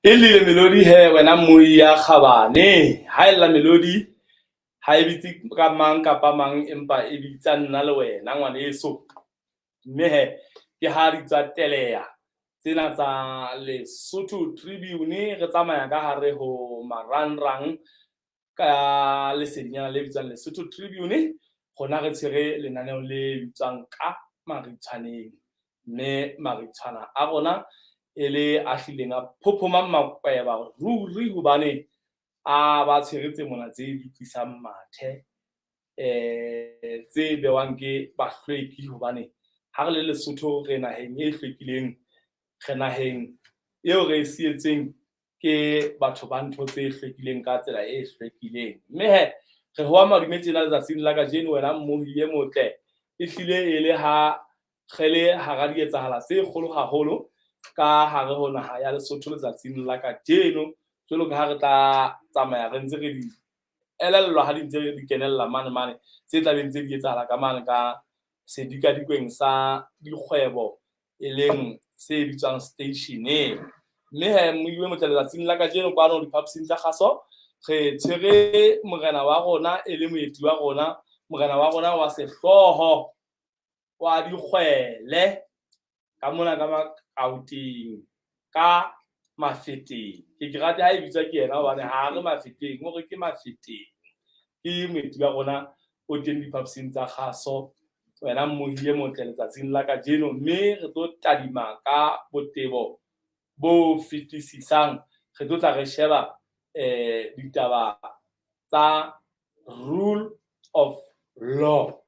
E llile melodi he wena mmui ya kgabane. Ha e lla melodi ha e bitse ka mang kapa mang, empa e bitsa nna le wena ngwaneso. Mme he ke ha di tswa teleya tsena tsa Lesotho Tribune, re tsamaya ka hare ho marangrang ka lesedinyana le bitswang Lesotho Tribune. Rona re tshwere lenaneo le bitswang Ka Maritshwaneng, mme maritshwana a rona e le a hlileng a phophomang makweba ruri, hobane a ba tshwere tse mona tse dutlisang mathe, tse bewang ke bahlweki. Hobane ha re le Lesotho re naheng e hlwekileng, re naheng eo re e sietseng ke batho ba ntho tse hlwekileng ka tsela e hlwekileng. Mme he re hoa madume tjena letsatsing la kajeno, wena mmohi e motle, e hlile e le ha re le hara dietsahala tse kgolo haholo ka hare ho naha ya Lesotho letsatsing la kajeno, jwalo ka ha re tla tsamaya re ntse re di elellwa ha di ntse di kenella mane mane tse tla beng tse di etsahala ka mane ka sedikadikweng sa dikgwebo, e leng se bitswang stationeng. Mme he mmohi e motle, letsatsing la kajeno kwano diphaposing tsa kgaso re tshwere morena wa rona e le moeti wa rona, morena wa rona wa sehlooho wa dikgwele ka mona ka Makaoteng, ka Mafeteng. Ke rate ha e bitswa ke yena hobane ha re Mafeteng, o re ke Mafeteng. Ke moeti wa rona o teng diphaposing tsa kgaso, wena mmohi e motle letsatsing la kajeno. Mme re tlo tadima ka botebo bo fetisisang, re tlo tla re sheba ditaba tsa rule of law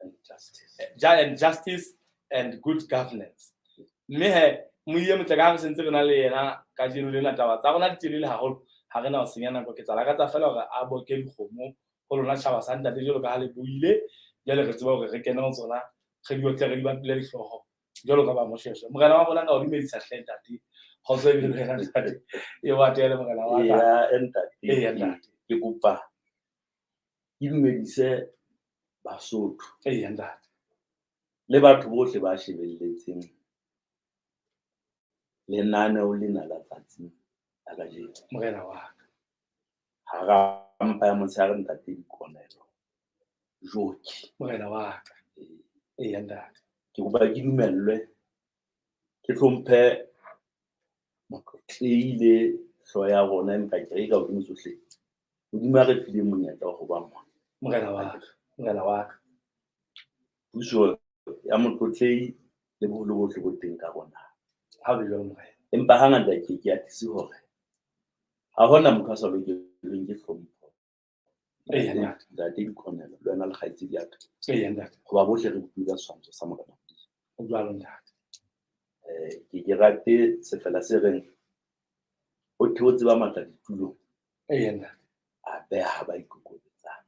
and justice, and justice and good governance. Mme he mmohi e motle, ka ha re sentse re na le yena kajeno lena, taba tsa rona di telele haholo, ha re na ho senya nako. Ke tla lakatsa fela hore a boke dikgomo ho lona tjhaba sa ntate, jwalo ka ha le buile. Jwale re tseba hore re kene ho tsona, re di otle, re di bapile dihlooho jwalo ka ba Moshweshwe. Morena wa rona, ka o dumedisa hle ntate. Kgotso e be le wena ntate, e o atele morena wa ka. Eya ntate. Eya ntate. Ke kopa ke dumedise Basotho Eya ntate. le batho bohle ba shebelletseng lenaneo lena la tsatsi la kajeno. Morena wa ka. Hara mpa ya motshehare, ntate Dikonelo Joki. Morena wa ka. Eya ntate. Ke kopa ke dumellwe ke hlomphe motlotlehi le hlooho ya rona, empa ke re ka hodimo tsohle Modimo a re fileng monyetla wa ho ba mona. Morena wa ka. Morena wa ka. Puso ya motlotlehi le boholo bohle bo teng ka rona. Ha be jwalo morena. Empa hangata ke ke atise hore ha hona motho a sa lokelweng ke hlompho. Eya ntate. Ntate Dikonelo, le wena le kgaitsedi ya ka. Eya ntate. Hoba bohle re bopilwe ka setshwantsho sa Morena Modimo. Ho jwalo ntate. Ke rate sefela se reng o theotse ba matla ditulong. Eya ntate. A beha ba ikokobetsang.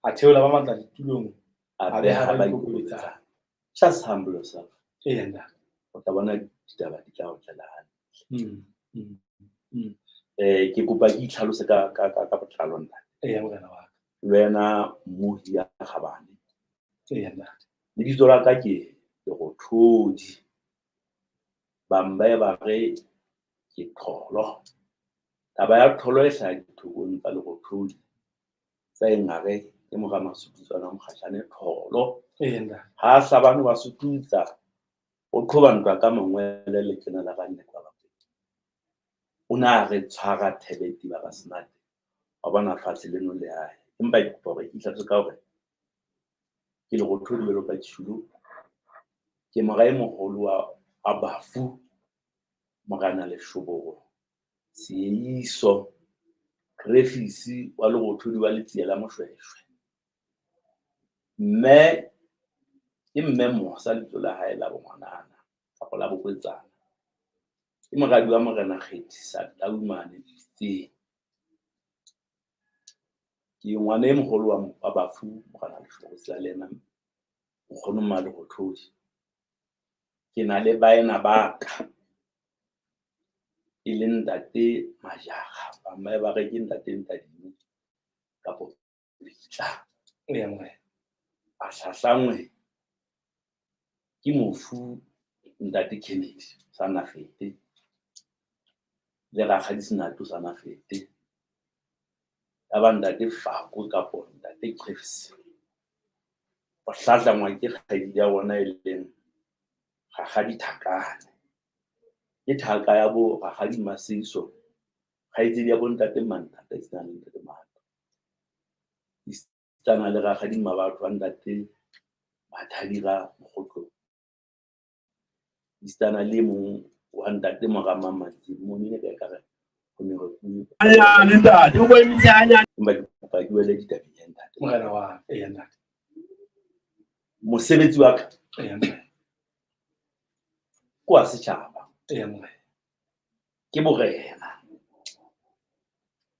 A theola ba matla ditulong, a beha ba ikokobetsang. Just humble yourself. Eya ntate. O tla bona ditaba di tla o tlela hantle. Ke kopa ke itlhalose ka botlalo ntate. Eya morena wa ka. Le wena mmohi ya kgabane. Eya ntate. Lebitso la ka ke Lerothodi. Bang ba ba re ke Tholo. Taba ya Tholo e hlaha dithokong tsa Lerothodi tsa Engare, ke mora Masututswana Mokgashane Tholo. Eya ntate. Ha hlabane wa sututsa, o qhoba ntwa ka mangwele le kena la banne kwa bapedi. O ne a re tshwara thebeti ba Senate, wa bona fatshe leno le hae. Empa ke kopa hore ke itlhatswe ka hore ke Lerothodi jwalo ka Tjhilo, ke mora e moholo wa bafu Morena Leshoboro Seiso Grefisi wa Lerothodi wa Letsie la Moshweshwe. Mme ke mme Mosa lebitso la hae la bongwanana kapa la bokwetsana. Ke moradi wa Morena Kgethisa Taumane Ditseng. Ke ngwana e moholo wa bafu Morena Leshoboro Sela le yena nkgono Mmalerothodi. Ke na le baena ba ka e leng ntate Majara, bang ba ba re ke ntate Ntadimo kapo Pitla. Eya morena. A hlahlangwe ke mofu ntate Kennedy sa Nafete. Le rakgadi Senate o sana fete. Ya ba ntate Fako kapo ntate Cliffs. O hlahlangwa ke kgaitsedi ya bona e leng rakgadi Thakane. Ke thaka ya bo rakgadi Masiso, kgaitsedi ya bo ntate Manthata esitana le ntate Mahato. Esitana le rakgadi Mmabatho wa ntate Mathadi ra Mokgotlong. Esitana le e mong wa ntate Moramang Matsimo, mono e ka re ho ne re Hanyane ntate, o bo emise hanyane. Empa ke kopa ke wele ditabeng ya ntate. Morena wa ka, eya ntate. Mosebetsi wa ka Eya morena. ke wa setjhaba. Eya morena. Ke borena.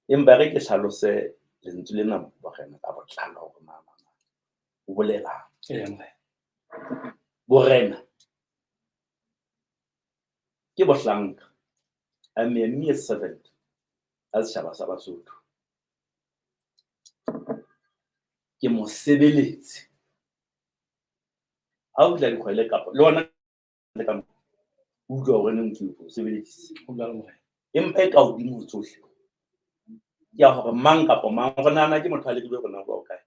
Empa re ke hlalose lentswe lena borena ka botlalo hore na o bolelang. Eya morena. Borena ke bohlanka. I'm a mere servant ya setjhaba sa Basotho. Ke mosebeletsi. Ha o fihla dikgwele kapa le hona le ka utlwa hore neng ke o sebeleditse. Ho jwalo morena. Empa e ka hodimo ho tsohle ke ya hore mang kapa mang re nahana ke motho a lekile hore na o kae.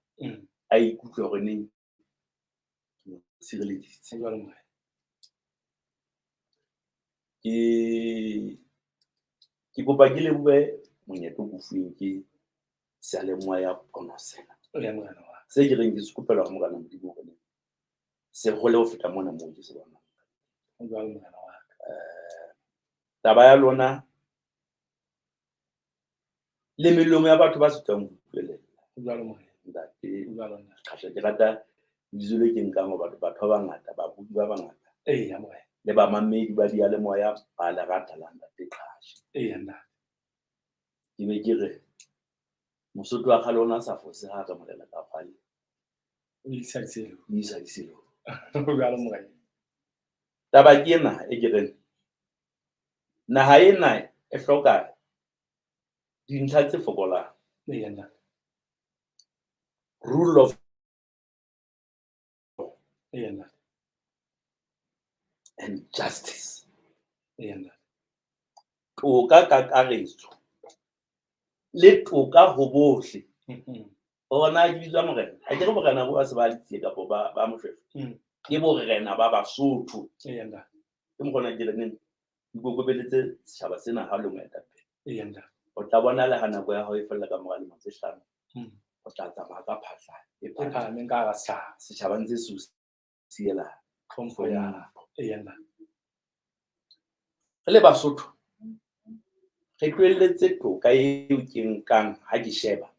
A ikutlwe hore neng ke mo sireleditse. Ho jwalo morena. Ke kopa ke lebohe monyetla o ke o fuweng ke seyalemoya pono sena. Eya morena wa ka. Se ke reng ke se kopela ho Morena Modimo hore se hole ho feta mona moo ke se bonang. Ho jwalo morena wa ka. Taba ya lona le melomo ya batho ba sitwang ho utlwelella. Ho jwalo morena. Ntate, Ho jwalo ntate. Qhasha, ke rata lebitso le ke nkang ho batho, batho ba bangata, babudi ba bangata. Eya morena. Le bamamedi ba diyalemoya ba le rata la ntate Qhasha. Eya ntate. Ke be ke re Mosotho wa kgale o na sa fose ha ka molela ka kgale. O isa diselong. O isa diselong. Ho jwalo morena. Taba ke ena e ke reng naha ena e hloka dintlha tse fokolang. Eya ntate. Rule of law. Eya ntate. And justice. Eya ntate. Toka kakaretso le toka ho bohle. Hore na ke bitswa morena. Ha ke re borena bo ba se ba letsie kapa ba moshweshwe. Ke borena ba Basotho. Eya ntate. Ke mokgona ke re neng ikokobeletse setjhaba sena ha le moetapele. Eya ntate. O tla bona le ha nako ya hao e fella ka mora lemo tse 5. O tla tsamaya ka phahla e E phahameng ka hara setjhaba. Setjhaba ntse se o siela tlhompho ya eya ntate. Re le Basotho re tlohelletse toka eo ke nkang ha ke sheba.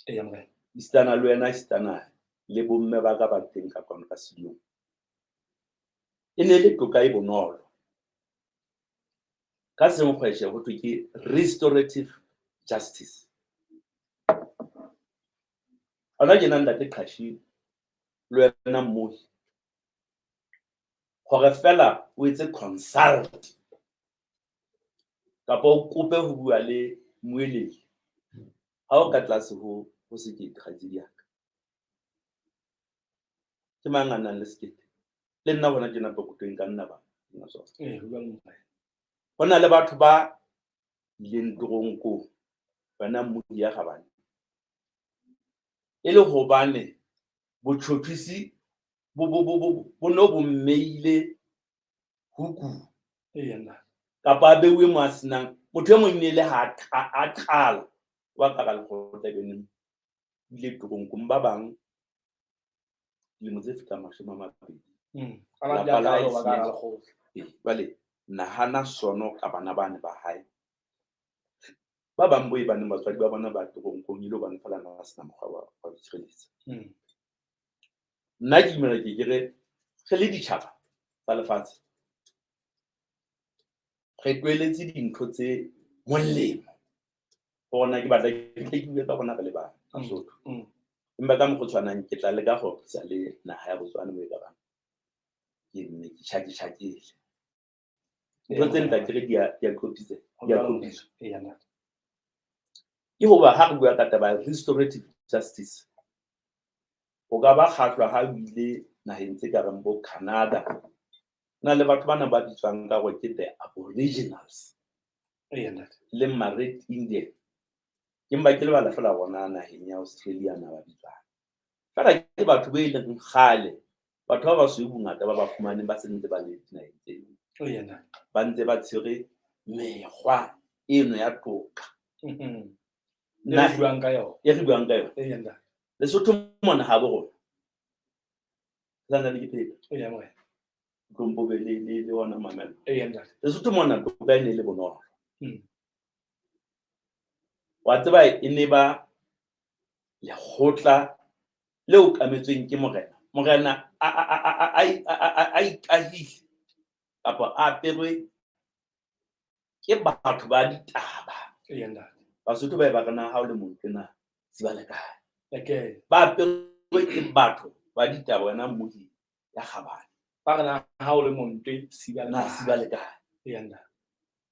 Eya morena. Esitana le wena, esitana le bomme ba ka ba teng ka kwano ka sedulong. E ne le toka e bonolo. Ka senkgweshe ho thwe ke restorative justice. Hona tjena ntate Qhashi le wena mmohi, hore fela o etse consult kapa o kope ho bua le mmueledi ha o ka tlase ho sekete kgaitsedi ya ka. Ke mang a nang le sekete? Le nna hona tjena pokothong ka nna ba. Ee, ho jwalo morena. Ho na le batho ba ileng toronkong, wena mmohi ya kgabane. E le hobane botjhotjhisi bo no bo mmeile huku. Eya nna. Kapa a beuwe mo a senang. Motho e mong ne le ha a qala wa ka lekgotla beneng ile toronkong ba bang dilemo tse fetang 20. A ba Lapa di a la qala ho ba ka hara hae lekgotla. Ee, jwale nahana sono ka bana bane ba hae. Ba bang bo e baneng batswadi ba bona ba toronkong e le hobane feela na ba sena mokgwa wa ho itshireletsa. Nna ke dumela ke re re le ditjhaba tsa lefatshe re tlohelletse dintho tse molemo. Hore na ke batla ke tle ke bue ka rona re le bang Basotho. Empa ka mokgwa o tshwanang ke tla leka ho bapisa le naha ya Botswana moo e ka bang ke nne ke tjhake-tjhakele. Ntho tse ntate re di a, di a qopitse, di a qopitswa. Eya, ntate. Ke hoba ha re bua ka taba ya restorative justice, o ka ba kgahlwa ha o ile naheng tse ka reng bo Canada. Ho na le batho bana ba bitswang ka hore ke the aboriginals. Le ma-Red Indian. Ke mpa ke lebala feela hore na naheng ya Australia na ba bitswang. Feela ke batho be leng kgale, batho ba basweu bongata ba ba fumaneng ba se ntse ba le dinaheng tse ding. Ba ntse ba tshwere mekgwa eno ya toka. E re buang ka yona. E re buang ka yona. Lesotho mona habo rona. Ke pheta. Tlompo be le ona mamelo. Lesotho mona toka e ne le bonolo. Wa tseba e ne ba lekgotla le okametsweng ke morena. Morena a ikahile kapa a aperwe ke batho ba ditaba. Basotho ba e ba re na ha o le motho na siba le kae. Ba aperwe ke batho ba ditaba wena mmohi ya kgabane. Ba re na ha o le montwe siba le na siba le kae.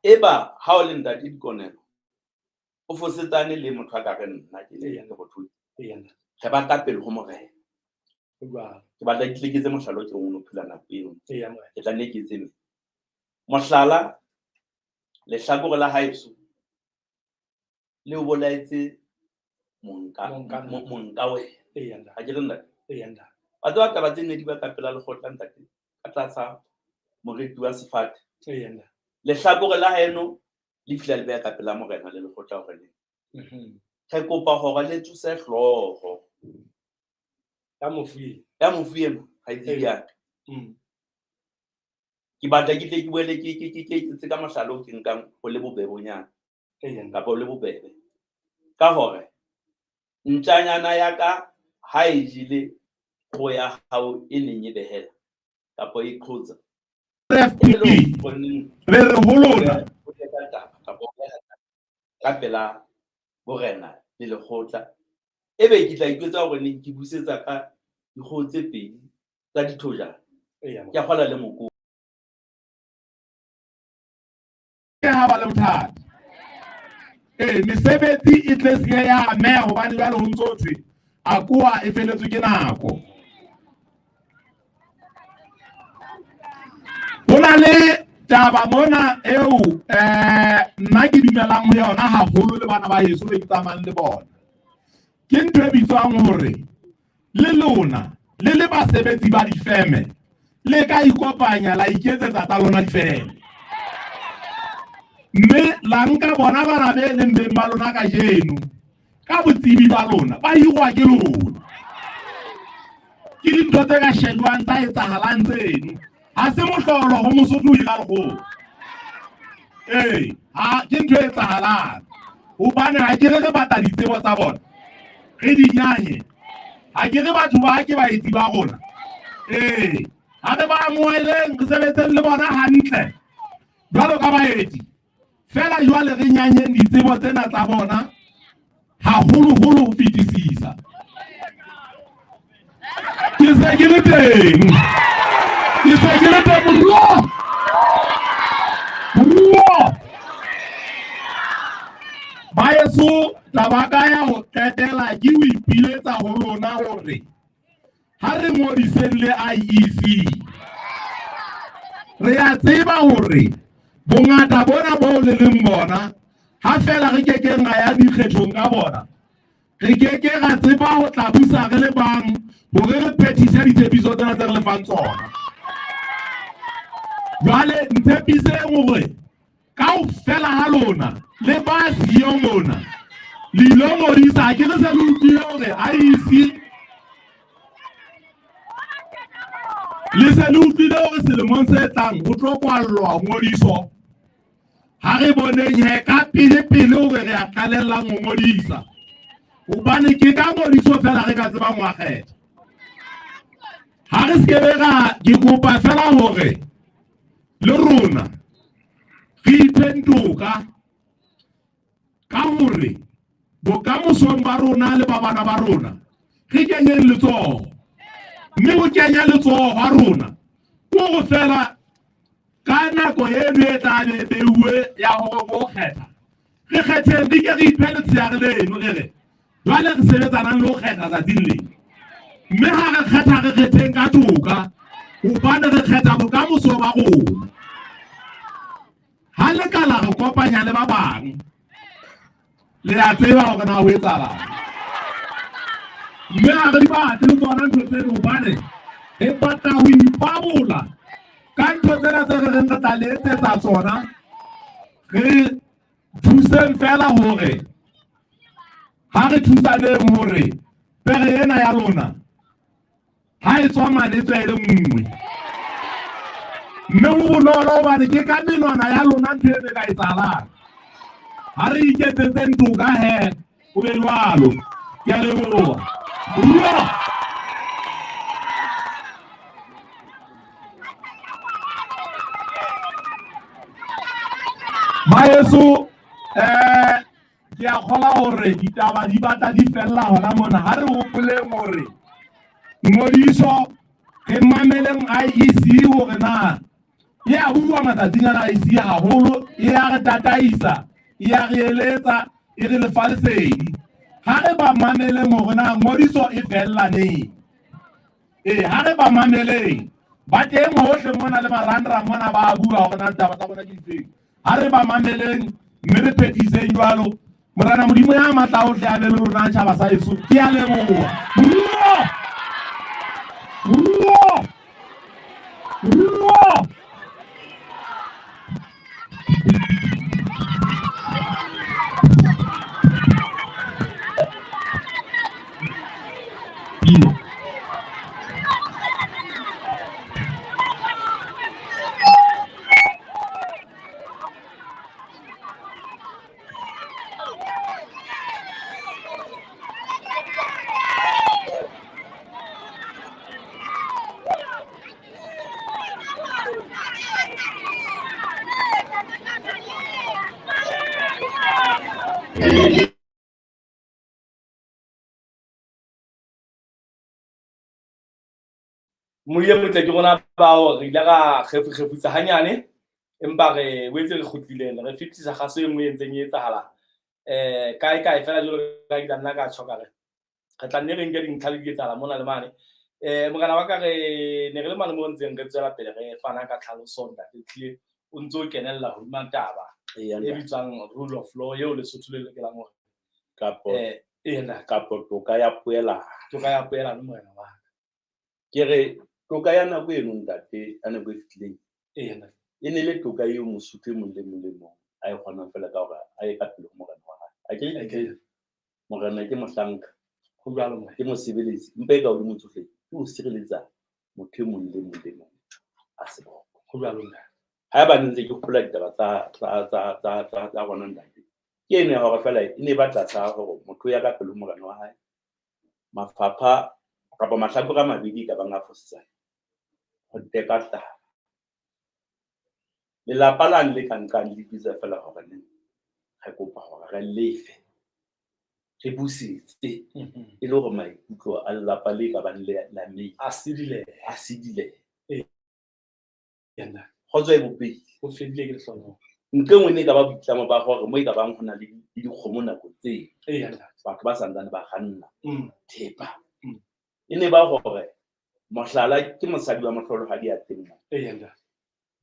Eba ha o le ntate Dikonelo o fosetsane le motho a ka re nna ke le Lerothodi. Re ba ka pele ho morena. Ke batla ke tle ke etse mohlala o ke o no phela nako eo. Ke tla nne ke etse me. Mohlala lehlakore la haeso le o bolaetse monka monka wena. Ha ke re ntate. Wa tseba taba tse ne di ba ka pela lekgotla ntate ka tlasa moriti wa sefate. Lehlakore la haeno le fihla le beha ka pela morena le lekgotla hore le. Re kopa hore le tsose hlooho. Ya mofu eno. Ya mofu eno, kgaitsedi ya ka. Ke batla ke tle ke boele ke etse ka mohlala o ke nkang ho le bobebonyana. Kapa ho le bobebe. Ka hore ntjanyana ya ka ha e jele kgoho ya hao e neng e behela kapa e qhotsa. RFP re re ho lona ka pela borena le lekgotla. Ebe ke tla itjwetsa hore neng ke busetsa ka dikgoho tse pedi tsa dithojana. Ke a kgola le moko. Ke ha ba le bothata. Mesebetsi e tle se ya ameha hobane jwale ho ntso thwe AGOA e feletswe ke nako. Ho na le taba mona eo nna ke dumelang ho yona haholo le bana ba heso be ke tsamayang le bona. Ke ntho e bitswang hore le lona le le basebetsi ba difeme le ka ikopanya la iketsetsa tsa lona difeme. Mme la nka bona bana be leng beng ba lona kajeno ka botsebi ba lona ba hirwa ke lona. Ke dintho tse ka shejwang tsa etsahalang tseno. Ha se mohlolo ho Mosotho ho hira lekgowa. Ha ke ntho e etsahalang. Hobane ha ke re re batla ditsebo tsa bona, re di nyanye. Ha ke re batho ba ke baetsi ba rona. Ha re ba amoheleng, re sebetseng le bona hantle jwalo ka baetsi. Feela jwale re nyanyeng ditsebo tsena tsa bona haholoholo ho fetisisa. Ke se ke le teng. Ke se ke le teng moruo. Moruo. Baeso taba ka ya ho qetela ke ho ipiletsa ho lona hore ha re ngodiseng le IEC. Re a tseba hore bongata bona bo le leng bona ha feela re kekeng ra ya dikgethong ka bona, re keke ra tseba ho tla busa re le bang hore re phethise ditshepiso tsena tse re le fang tsona. Jwale ntshepiseng hore kaofela ha lona le ba siyo mona le ilo ngodisa. Ha ke re se le utlwile hore IEC le se le utlwile hore selemong se tlang ho tlo kwallwa ngodiso. Ha re boneng he ka pele pele hore re a qalellang ho ngodisa. Hobane ke ka ngodiso feela re ka tsebang ho kgetha. Ha re skebe ra ke kopa feela hore le rona re ipheng toka ka hore bokamosong ba rona le ba bana ba rona re kenyeng letsoho. Mme ho kenya letsoho ha rona ke hore feela ka nako eno e tla be beuwe ya hore ho kgetha, re kgetheng, re ke re iphe letsheare leno, re re jwale re sebetsanang le ho kgetha tsatsing lena. Mme ha re kgetha, re kgetheng ka toka, hobane re kgetha bokamoso ba rona. Ha le ka la re kopanya le ba bang, le a tseba hore na ho etsahalang. Mme ha re di batle le tsona ntho tseno, hobane re batla ho ipabola ka ntho tsena tse re reng re tla le etsetsa tsona. Re thuseng fela hore ha re thusaneng hore pere ena ya lona ha e tswa mane e tswa e le nngwe. Mme ho bonolo hobane ke ka menwana ya lona ntho e ka etsahalang. Ha re iketsetseng toka he, ho be jwalo. Ke a leboha. Ruo! Baheso, ke a kgolwa hore ditaba di batla di fella hona mona. Ha re hopoleng hore ngodiso re mameleng IEC hore na e a bua matsatsing ana IEC haholo, e ya re tataisa, e ya re eletsa, e re lefa lesedi. Ha re ba mameleng hore na ngodiso e fella neng. Ee, ha re ba mameleng. Ba teng hohle mona le marangrang mona ba bua hore na ditaba tsa bona ke difeng. Ha re ba mameleng mme re phethiseng jwalo. Morena Modimo ya matla ohle a be le rona tjhaba sa heso. Ke a leboha. Ruo! Ruo! Ruo! Moye motle ke rona bao re ile ra kgefukgefutsa hanyane, empa re boetse re kgutlile re fetisa kgaso e nngwe e ntseng e etsahala kae kae fela jwalo ka ke nna ka tjho ka re re tla nne re nke dintlha le di etsahala mona le mane. Morena wa ka re ne re le mane mo ntseng re tswela pele re fana ka tlhaloso ntate Tlile o ntso o kenella hodima taba e bitswang rule of law eo Lesotho le lokelang hore kapo kapo toka ya poelano. Toka ya poelano morena wa ka. Ke re toka ya nako eno ntate, ya nako e fetileng, e ne le toka eo Mosotho e mong le mong le mong a e kgonang fela ka hore a ye ka pele ho morena wa hae. A ke morena ke mohlanka, Ho jwalo morena. ke mosebeletsi, empa e ka hodimo tsohle ke ho sireletsa motho e mong le mong le mong a seboko. Ho jwalo ntate. Haeba ne ntse ke hopola ditaba tsa rona ntate, ke eno ya hore fela e ne ba tlasa hore motho ya ka pele ho morena wa hae, mafapha kapa mahlakore a mabedi ka bang a fositsane ho teka taba. Lelapa lane le ka nqang le bitsa fela hore ne re kopa hore re lefe, re busetse, e le hore maikutlo a lelapa le ka bang le la mme a sidile, a sidile. Kgotso e bopehile. Ho fedile ke lehlohonolo. Ntho e nngwe ne e ka ba boitlamo ba hore mo e ka bang ho na le dikgomo nako tse batho ba santsane ba kganna thepa. E ne ba hore mohlala ke mosadi wa mohlolohadi ya teng mo.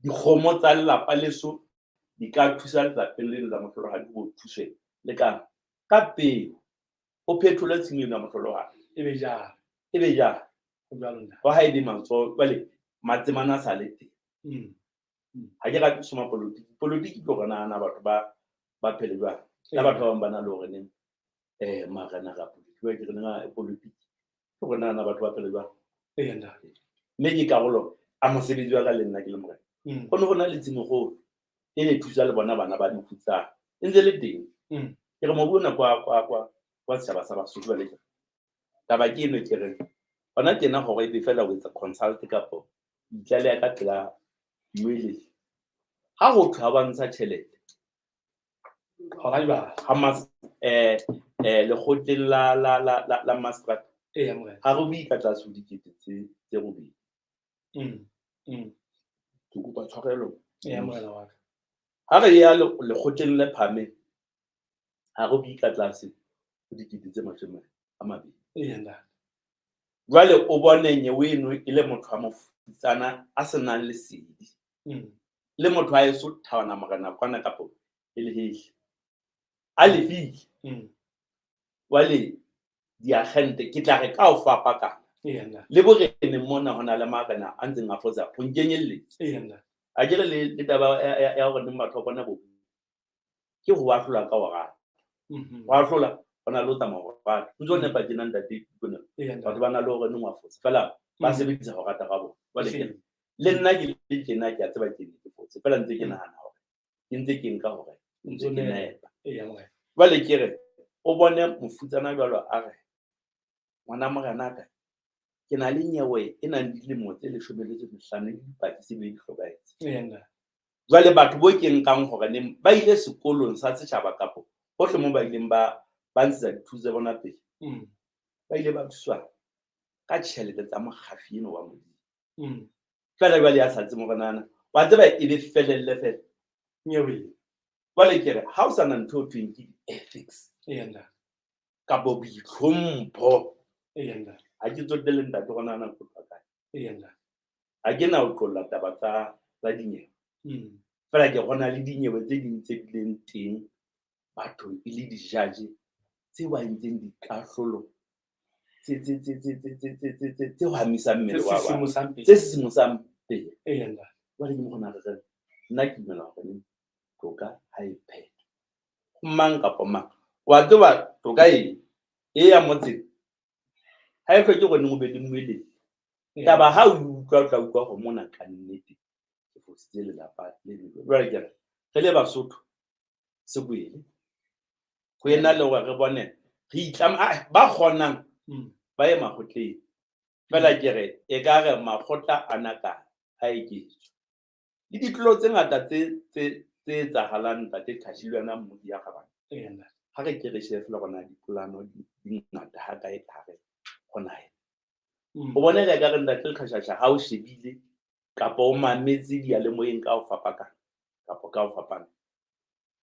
Dikgomo tsa lelapa leso di ka thusa lelapeng leno la mohlolohadi ho thuswe le ka ka peo ho phethole tshenyo ya mohlolohadi. E be jang? E be jang? Ho jwalo ntate. Wa ha e be matsoho jwale matsemana a sa le teng. Ha ke rate ho soma politiki. Politiki ke hore nahana batho ba phele jwang. Le batho ba bang ba na le hore neng marena ka politiki. Ba ke re nna politiki. Ke hore nahana batho ba phele jwang. Mme ke karolo a mosebetsi wa ka le nna ke le morena. Ho ne ho na le tshimokgolo e ne thusa le bona bana ba dikgutsana. E ntse le teng. Ke re mobu ona kwa setjhaba sa Basotho ba le teng. Taba ke eno ke reng hona tjena hore ebe fela o etsa consult kapo itlaleha ka pela mmueledi. Ha ho thwe ha ba ntsha tjhelete Hona jwale. ha mas lekgotleng la mastrata. Morena. Ha re bue ka tlase ho dikete tse robedi. Ke kopa tshwarelo. Morena wa ka. Ha re ya lekgotleng le phahameng, ha re bue ka tlase ho dikete tse 20. Ntate. Jwale o bone nyewe eno e le motho wa mofutsana a se nang lesedi. Le motho a eso thabana morena kwana kapa e le hehle. A lefile. Jwale diagente ke tla re ka o fapakana. Le boreneng mona ho na le marena a ntseng a fosa ho nkenyelletsa. A ke re le taba ya hore neng batho ba bona bo ke ho ahlola ka ho rata. Ho ahlola ho na le ho tsamaya ho rata. Ntse o nepa tjena ntate batho ba na le hore neng wa fosa fela ba sebedisa ho rata ga bona. Jwale le nna ke le tjena ke a tseba ke ne ke fotse fela ntse ke nahana hore ke ntse ke nka hore ntse ke nepa. Jwale ke re o bone mofutsana jwalo a re ngwana morenaka ke na le nyewe e nang le dilemo tse 15 le dipaki se bile di hlokahetse. Jwale batho bo ke nkang hore neng ba ile sekolong sa setjhaba kapo hohle moo ba ileng ba ntshetsa dithuto tsa bona pele, ba ile ba thuswa ka tjhelete tsa mokgafi eno wa Modimo. Fela jwale ya sa tsebe hore nana wa tseba e be felelle fela nyewe. Jwale ke re ha o sa na ntho e thweng ke ethics kapo boitlhompho, ha ke tsotelle ntate hore nana ko tswa kae. Ha ke na ho qolla taba tsa dinyewe. Fela ke bona le dinyewe tse ding tse bileng teng batho e le di-judge tse ba entseng dikahlolo tse hwamisang mmele wa batho, tse sisimosang pele. Jwale ke mokgona re nna ke dumela hore toka ha e phethe mang kapa mang. Wa tseba toka e ya motseng ha e hloke hore o be le mmueledi. Taba ha o utlwa o tla utlwa hore mona ka nnete ke fositse lelapa le leng. Jwale ke re re le Basotho se boele ho ena le hore re bone re itlama ba kgonang ba ye makgotleng. Fela ke re e ka re makgotla a na ka a eketswa. Le ditlolo tse ngata tse etsahalang ntate Thathi le wena mmusi ya kgabane. Ha re ke re shebe feela hore na dipolano di ngata ha kae ka hare ho naha. O bone re ka re ntate Leqhashasha ha o shebile kapa o mametse diyalemoyeng ka ho fapakana kapa ka ho fapana.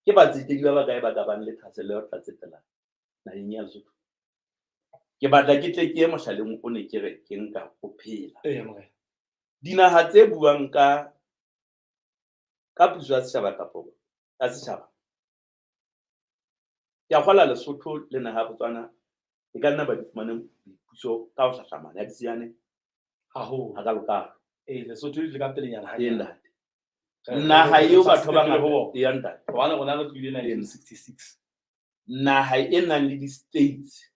Ke batsetedi ba bakae ba ka bang le thahasello ya ho tla tsetela naheng ya Lesotho? Ke batla ke tle ke ye mohlaleng o ne ke re ke nka o phela. Dinaha tse buang ka puso ya setjhaba kapa ya setjhaba. Ke a kgolwa Lesotho le naha ya Botswana e ka nna ba di fumane boipuso ka ho hlahlamana ya disiane haholo hakalokalo. Lesotho le ka pelenyana ha ntate. Naha eo batho ba bangata ya ntate. Hobane rona re tlohile 1966. Naha e nang le di-states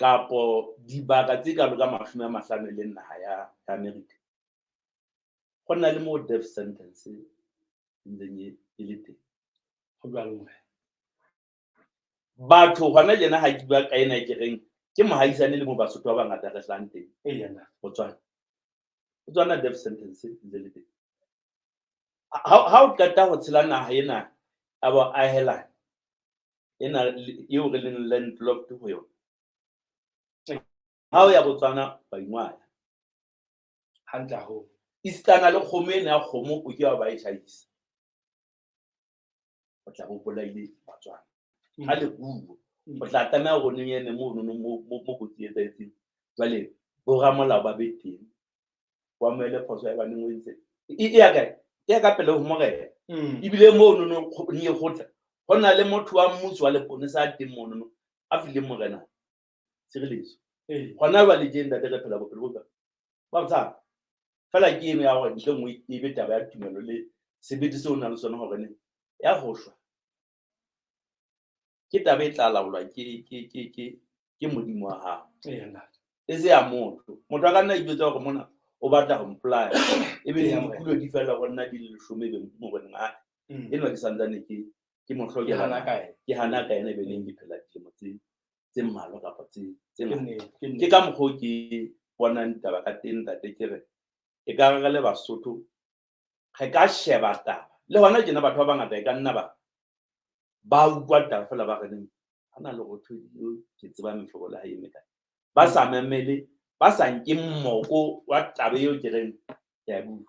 kapo dibaka tse kalo ka 50 e leng naha ya America. Ho na le moo death sentence e ntseng e le teng. Ho jwalo morena. Batho hona tjena ha ke bua ka ena ke reng ke mohaisane le mo Basotho ba bangata re hlang teng. Botswana. Botswana death sentence e ntse le teng. Ha o qeta ho tshela naha ena ya boahelani ena eo re leng landlocked ho yona. Ha o ya Botswana ba ingwaya. Hantle haholo. Esitana le kgomo ena ya kgomo o ke wa ba e hlahisa. O tla bo bolaile Batswana. Ha le ruo. O tla tlameha hore o neng eme mono mo kotsi e etsahetseng. Jwale bo ramolao ba be teng. Wa amohele phoso ya baneng o entse. E ya kae? E ya ka pele ho morena. Ebile mono no nye kgotla. Ho na le motho wa mmuso wa leponesa a teng mono no a fileng morena tshireletso. Hona jwale tje ntate re phela bophelo bo jwang? Ba tshaba. Fela ke eno ya hore ntle nngwe e be taba ya tumelo le sebete seo o nang le sona hore ne ya ho shwa. Ke taba e tla laolwa ke Modimo wa hao. E se ya motho. Motho a ka nna ijwetsa hore mona o batla ho mpolaya. Ebe dikulo di fela ho nna di le 10 ebe Modimo o re nna enwa ke santsane ke mo hlokela ke hana ka yena ebe neng ke phela dilemo tse mmalwa kapa tse ngata. Ke ka mokgwa o ke bonang ditaba ka teng ntate ke re e ka re le Basotho re ka sheba taba. Le hona tjena batho ba bangata e ka nna ba utlwa taba fela ba re neng ha na le rothodi eo ke tseba mehlobo le ha e eme kae. Ba sa mamele, ba sa nke mmoko wa taba eo ke reng ke a bua.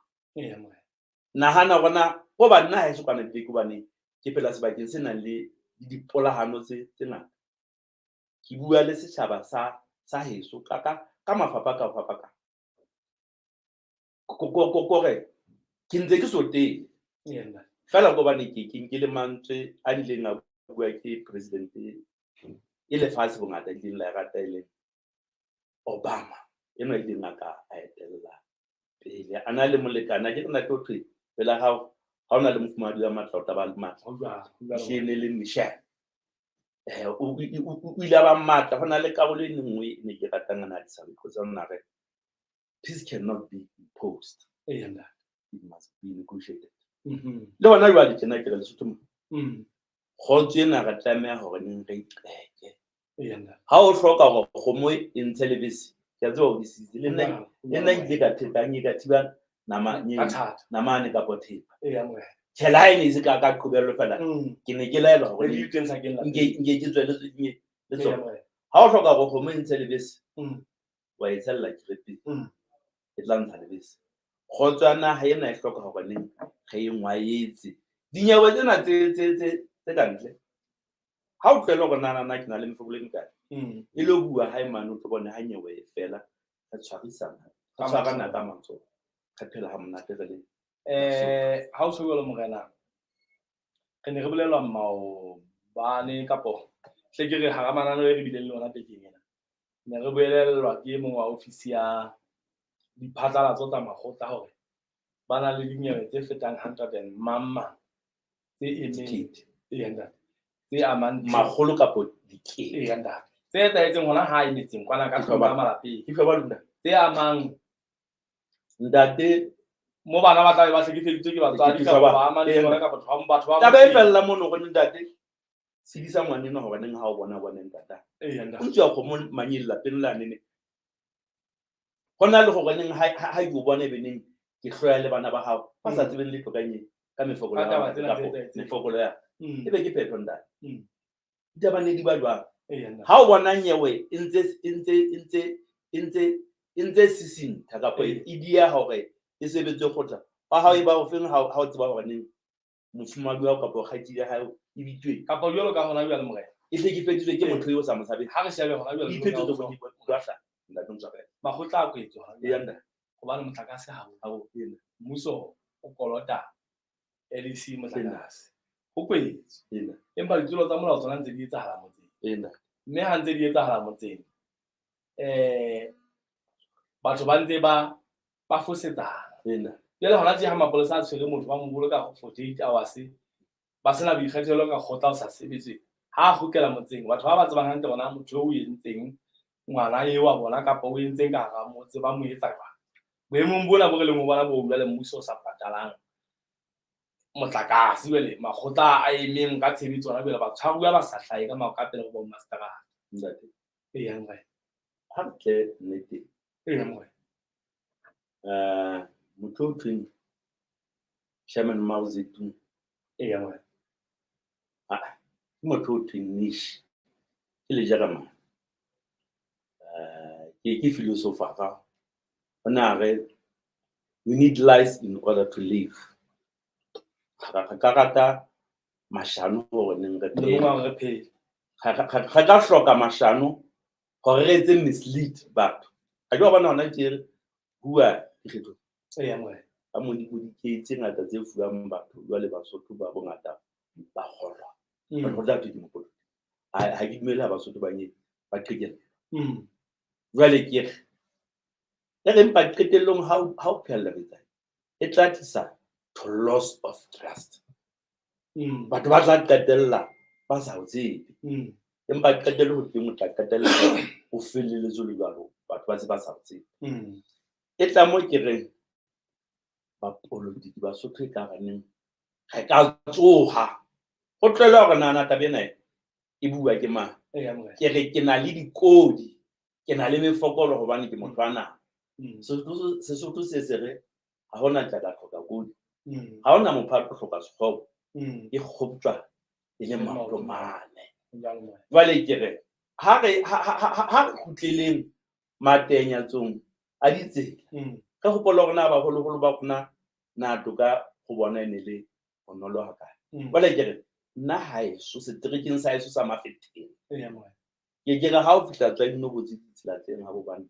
Nahana hore na ho ba nna haeso kwana ebile ke hobane ke phela sebakeng se nang le dipolahano tse ngata. Ke bua le setjhaba sa heso ka mafapha ka ho fapakana. Kore ke ntse ke so teng fela gobane ke nkile mantswe a nileng a bua ke president e lefatshe bongata ileng la e rata e leng Obama, enwa ileng a ka a etella pele a na le molekane a ke re ntate ho thwe pela hao ha o na le mofumahadi wa matla o tla ba le matla. Ehlile ne le Michelle. O ile a ba matla. Ho na le karolo e nngwe e ne ke ratang ana di sa because o na re peace cannot be imposed, it must be negotiated. Le hona jwale tjena ke re Lesotho mo kgotso ena re tlameha hore neng re iqeke. Ha o hloka hore kgomo e ntshe lebese, ke a tseba o besitse le nna, le nna ke ile ka theta nke ka thiba nama namane kapo thepa. Tjhe, le ha e ne e se ka qobello fela, ke ne ke laelwa hore nke ke tswele le tsona. Ha o hloka hore kgomo e ntshe lebese, wa e tshella kerepeng, e tla ntsha lebese. Kgotso ya naha ena e hloka hore neng re e ngwaetse. Dinyewe tsena tse ka ntle, ha o tlohela hore na ke na le mefokolo e mekae, e lo bua hae mane o tlo bone ha nyewe e fela, re tshwarisana, re tshwarana ka matsoho, re phela ha monate re le Ha o jwalo morena, re ne re bolelwa maobane kapo hle ke re hara mananeo e re bileng le ona bekeng ena, ne re bolellwa ke e mong wa ofisi ya diphatlalatso tsa makgotla hore ba na le dinyewe tse fetang 100 and mang mang tse emeng tse amang makgolo kapo dikete tse etsahetseng hona hae metseng kwana ka tlung ka malapeng tse amang ntate mo bana ba tlabe ba hlekefeditswe ke batswadi kapa ba amang le bona kapa batho ba taba e fella mono gore ntate sedisa ngwaneno hobaneng ha o bona bone ntata o ntse wa kgomo manyeng lapeng la nene ho na le gore neng ha ke o bone beneng ke hloya le bana ba hao ba sa tsebeng letho ka nyeng ka mefokolo ya mefokolo ya e be ke phetho ntate. Ditaba ne di ba jwang ha o bona nyewe e ntse sisintha kapa e dia hore e sebetse kgotla wa hao e ba o feng ha o tseba hore neng mofumahadi wa kapa kgaitsedi ya hao e bitswe kapa jwalo ka hona jwale morena e hlekefeditswe ke motho eo o sa mo tshabeng ha re shebe hona jwale iphetotse go di ntate motshwarele makgotla a kwetswe hona hobane motlakase ha o mmuso o kolota LEC motlakase ho kwetswe empa ditulo tsa molao tsona ntse di etsahala motseng mme ha ntse di etsahala motseng batho ba ntse ba fosetsana. Jwale hona tje ha mapolesa a tshwere motho ba mo boloka 48 hours ba sena boikgethelo ka kgotla o sa sebetse, ha a kgutlela motseng batho ba ba tsebang hantle bona motho o entseng ngwana eo wa bona kapa o entseng ka hara motse ba mo etsa jwang. Boemong bona bo re leng ho bona bo jwale mmuso o sa patalang motlakase jwale makgotla a emeng ka tshebetso hona jwale batshwaruwa ba sa hlahe ka ka pele ho bo mmaseterata. Ntate Eya morena. Ha re tle nneteng. Eya morena. Motho o thweng Chairman Mao Zedong. Eya morena. Ke motho o thweng Nietzsche ke lejeremane. Ke philosopher. O ne a re we need lies in order to live. Re ka rata mashano hore neng re phele. Re ka hloka mashano hore re etse mislead batho. Ha ke wa bona hona tje re bua dikgetho. Eya morena. Ka mo dike tse ngata tse fuwang batho jwale Basotho ba bongata ba kgolwa. Ho tla thwe ke mokolo. Ha ke dumele ha Basotho ba nye ba qhekella. Jwale ke re e re empa qetellong ha o phehella metsi e tla tlisa to loss of trust. Batho ba tla qetella ba sa o tsebe. Empa qetello ho teng o tla qetella o feleletse le jwalo batho ba se ba sa o tsebe. E tla mo ke reng bapolotiki Basotho e ka baneng re ka tsoha ho tlohela hore nana taba ena e bua ke mang. Ke re ke na le dikodi, ke na le mefokolo hobane ke motho wa naha. Sesotho se se re ha hona tla ka hloka kodi, ha hona mophato hloka sekgobo, e kgoptjwa e le maoto mane. Jwale ke re ha re kgutleleng matenyatsong a ditsela, re hopola hore na baholoholo ba rona na toka ho bona e ne le bonolo hakae. Jwale ke re nna haeso seterekeng sa haeso sa Mafeteng, ke re ha o fihla tswa dinobotse ditsela tsena ha bobane.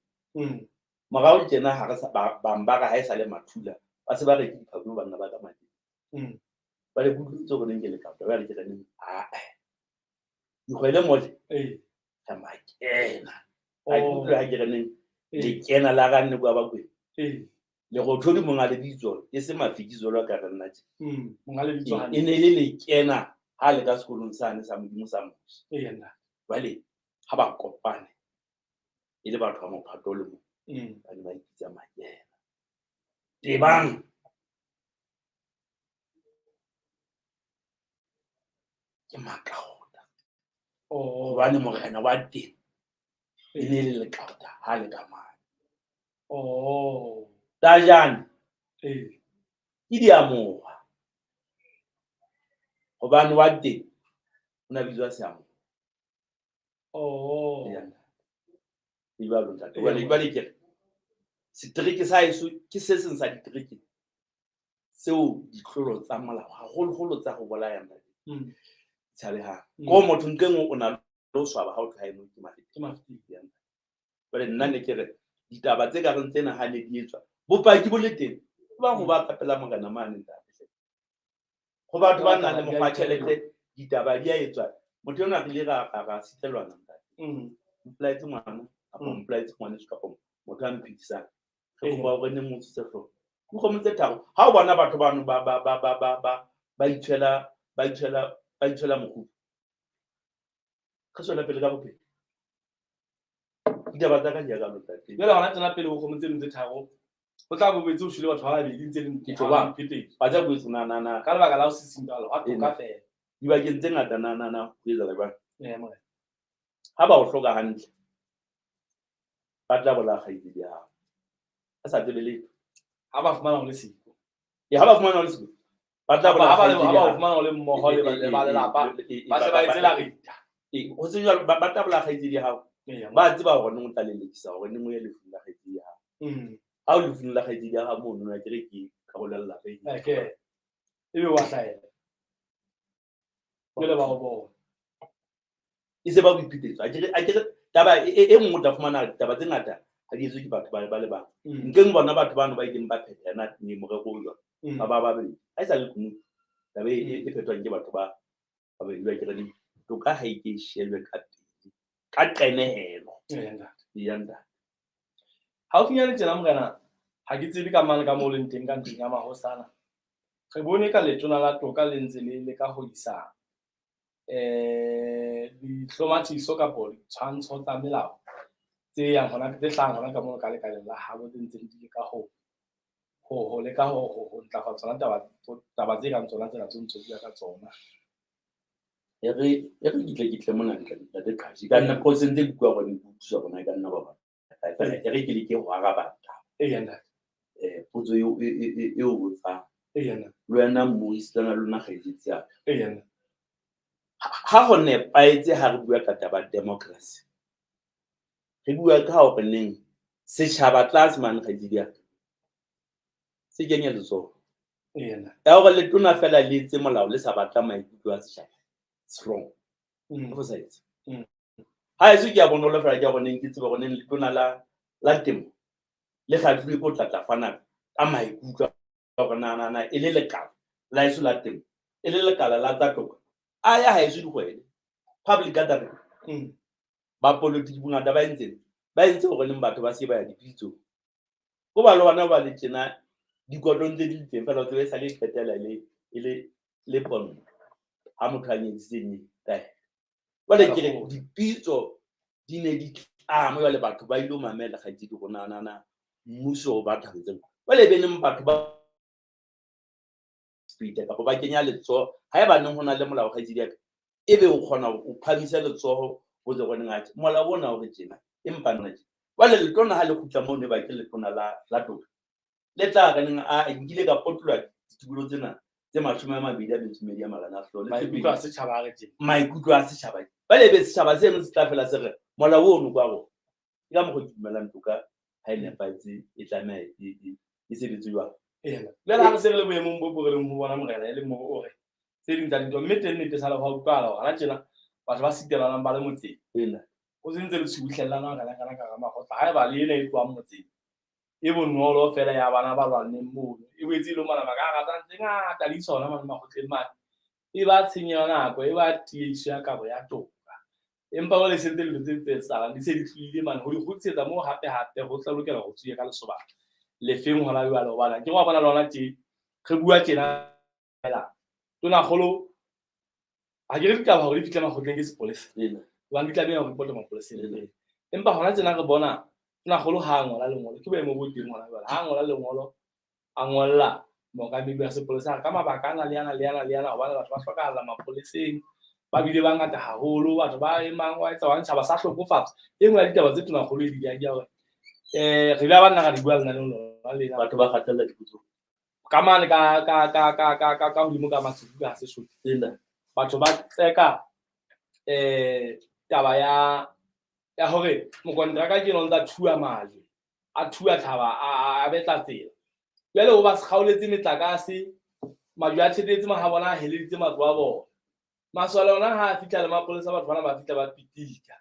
Morao tjena ha re sa bang ba re ha e sa le mathula, ba se ba re ke diphakong banna ba ka madi. Ba le kutlwetse hore neng ke lekaota, jwale ke re neng ae. Dikgwele mole. Re makena. Ha ke utlwe ha ke re neng lekena la ranne kwa Bakwena. Lerothodi monga lebitso e se Mafikizolo ka re nna tje. Monga lebitso hantle. E ne le lekena ha le ka sekolong sane sa Modimo sa Moshe. Jwale ha ba kopane e le batho ba mophato o le mong, ba ne ba ipitsa makena. Tebang ke makaota. Hobane morena wa teng e ne le lekaota ha le ka mane. Tajane ke diamoha. Hobane wa teng o na bitswa Seamoha. E jwalo ntate. Jwale ke re setereke sa heso ke se seng sa ditereke tseo ditlolo tsa molao haholoholo tsa ho bolaya ntate tshabehang. Ko motho ntle nngwe o na le ho swaba ha o tloha eno ke mafeti. Ke mafeti. Jwale nna ne ke re ditaba tse ka reng tsena ha ne di etswa bopaki bo le teng ba go ba ka pela morena mane ntate. Ho batho ba nang le mokgwa wa tjhelete ditaba di a etswa. Motho enwa re ile ra sitelwana ntate. Mpolaetse ngwana kapa mpolaetse ngwaneso kapa motho a mphedisang. Re kopa hore ne mo tshuse hlooho. Dikgomo tse tharo. Ha o bona batho bano ba ba ba ba ba ba ba itshwela ba itshwela ba itshwela mokgubu. Re tswela pele ka bophelo. Ditaba tsa ka di ya ka ntate. Jwale hona tsena pele ho kgomo tse ding tse tharo. Ho tla bo boetse ho shwele batho ba babedi ntse le Ke tlo ba ba tla boetse na na na ka lebaka la ho sisimpala hwa toka feela. Dibakeng tse ngata na na na ho etsahala jwang? Morena. Ha ba o hloka hantle, ba tla bolaya kgaitsedi ya hao. A sa tsebe letho. Ha ba fumana ho le siko. Ha ba fumana ho le siko. Ba tla bolaya kgaitsedi ya hao. Ha ba fumana ho le mmoho le ba lelapa, ba se ba etse la rita. Ho se jwalo, ba tla bolaya kgaitsedi ya hao. Ba tseba hore neng o tla lelekisa hore neng o ye lefung la kgaitsedi ya hao. Ha o lefung la kgaitsedi ya hao mono, na ke re ke karolo ya lelapa e. Okay. Ebe wa hlahela. Jwale ba o bona. E se ba boiphetetso. A ke re taba e nngwe o tla fumana ditaba tse ngata ha di etswe ke batho ba le bang. Ntleng bona batho bano ba ileng ba phetha yona ne morero o jwalo. Ba ba babedi. Ha e sa le kunutu. Taba e phethwang ke batho ba babedi ba ke re toka ha e ke e shejwe ka pele. Ka qenehelo. Ya ntate. Haufinyane tjena morena, ha ke tsebe ka mane ka moo leng teng ka ntlong ya mahosana. Re bone ka letona la toka le ntse le leka ho isa dihlomathiso kapa ditshwantsho tsa melao tse yang hona tse hlahang hona ka mono ka lekaleng la habo tse ntseng di leka ho ho leka ho ntlafatsa tsona taba tse kang tsona tsena tse ntse bua ka tsona. E re ke tle mona ntle ntate Qhashi. Ka nna process ntse ke bua hore ke utlwisisa hore na e ka nna ba ba. E re ke leke ho araba taba. Ntate. Potso eo botsang. Ntate. Le wena mmuisi le lona kgaitsedi ya ka. Ntate. Ha ho nepahetse ha re bua ka taba democracy. Re bua ka hore neng setjhaba tlase mane kgaitsedi ya ka. Se kenye letsoho. Ya hore letona fela le etse molao le sa batla maikutlo a setjhaba. It's wrong. Ho sa etse. Ha eso ke a bonolo fela ke hore neng ke tsebe hore neng letona la temo le kgatlilwe ke ho tla fana ka maikutlo a hore na na na e le lekala la eso la temo e le lekala la tsa toka. A ya haeso dikgwele public gathering. Ba politiki bongata ba entseng ba entse hore neng batho ba se ba ya dipitsong. Ko ba le hona ba le tjena dikotlong tse di teng fela o tsebe sa le qetela le e le le pono ha motho a nyedisitse nye kae. Jwale ke re dipitso di ne di tlama jwale batho ba ilo mamela kgaitsedi hore na na na mmuso o batla ho etseng. Jwale e be neng batho ba speed kapa ba kenya letsoho haeba neng ho na le molao kgaitsedi ya ka ebe o kgona o phahamisa letsoho o tse boneng atjhe molao ona o re tjena empa nna tjena. Jwale letona ha le kgutla moo ne ba ke letona la toka le tla re neng a nkile ka potoloha ditokelo tsena tse 22 a marena a hlooho. Maikutlo a setjhaba a re tjena. Maikutlo a setjhaba. Jwale ebe setjhaba seno se tla fela se re molao ono kwa rona. Ke ka mokgwa ke dumelang toka ha e nepahetse e tlameha e sebetse jwang. Jwale ha re se re le boemong bo re leng ho bona morena e le moo o re tse ding tsa dintho mme teng nnete sale ho a utlwahala hore hana tjena batho ba sitelanang ba le motseng. Ho se ntse le tshubuhlellana kana kana ka hara makgotla haeba le ena e tlohang motseng. E bonolo fela ya bana ba lwanneng mono. E boetse e le manama ka hara tse ngata le isa hona mane makgotleng mane. E ba tshenyo ya nako, e ba tiehiso ya kabo ya toka. Empa jwale se ntse dilo tse tse etsahalang di se di tlohile mane. Ho di kgutlisetsa moo hape hape ho tla lokela ho tsuwe ka lesobana lefeng hona jwale. Hobane akere wa bona le hona tje re bua tjena fela tonakgolo ha ke re ditaba hore di fihle makgotleng ke sepolesa. Hobane di tlameha ho report mapoleseng. Empa hona tjena re bona tonakgolo ha a ngola lengolo, ke boemo bo teng hona jwale. Ha a ngola lengolo, a ngolla mookamedi wa sepolesa ka mabaka ana le ana le ana le ana, hobane batho ba hlokahalla mapoleseng, ba bile bangata haholo, batho ba emang wa etsa wa ntjhaba sa hlokofatswa. E nngwe ya ditaba tse tonakgolo e di ke ya hore re ile ba nna ra di bua lenaneong lona lena. Batho ba kgathalla dipotso. Ka mane ka ka ka ka ka ka ka hodimo ka Matshuku ka Sesotho. Batho ba tseka taba ya hore mokontraka ke no ntsa thua majwe, a thua thaba, a betla tsela. Jwale o ba se kgaoletse metlakase, majwe a thetetse mahabona, a heleditse matlo a bona. Masole ona ha a fihla le mapolesa, batho bana ba fihla ba pitika.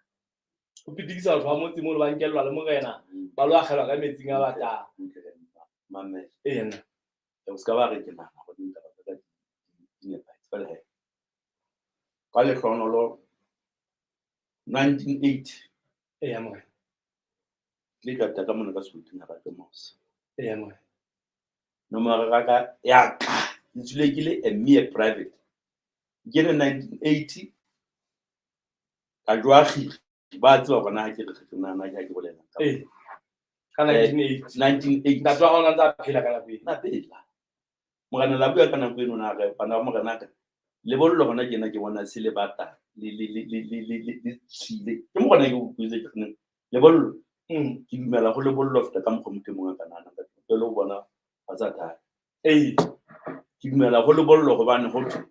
Ho pitikisa batho ba motse mono, ba nkellwa le morena, ba lo akgelwa ka metsing a batang. Mamela. Ena. O ska ba re ke nahana hore ditaba tsa ka di nepahetse. Fela he, ka lehlohonolo 1980 Eya morena. Ke ile ka tla ka mona ka sekoting ha ka mose. Eya morena. Nomoro ya ka ya ka ke tswile ke le a mere private. Ke le 1980 ka jwa kgiri, ba tseba hore na ha ke re ke nahana ke ha ke bolela. Ee. Ka 1980. 1980. Ntate wa hao o ne a ntse a phela ka nako eo. Na phela. Morena la bua ka nako eno na re bana ba morena ka lebollo hona tjena ke bona se le bata le le le le le le le le tshile. Ke morena ke utlwetse ke re lebollo. Ke dumela ho lebollo feta ka mokgwa motho e mong a ka nahanang ka teng. Pele o bona ba sa thata. Ee. Ke dumela ho lebollo hobane ho thwe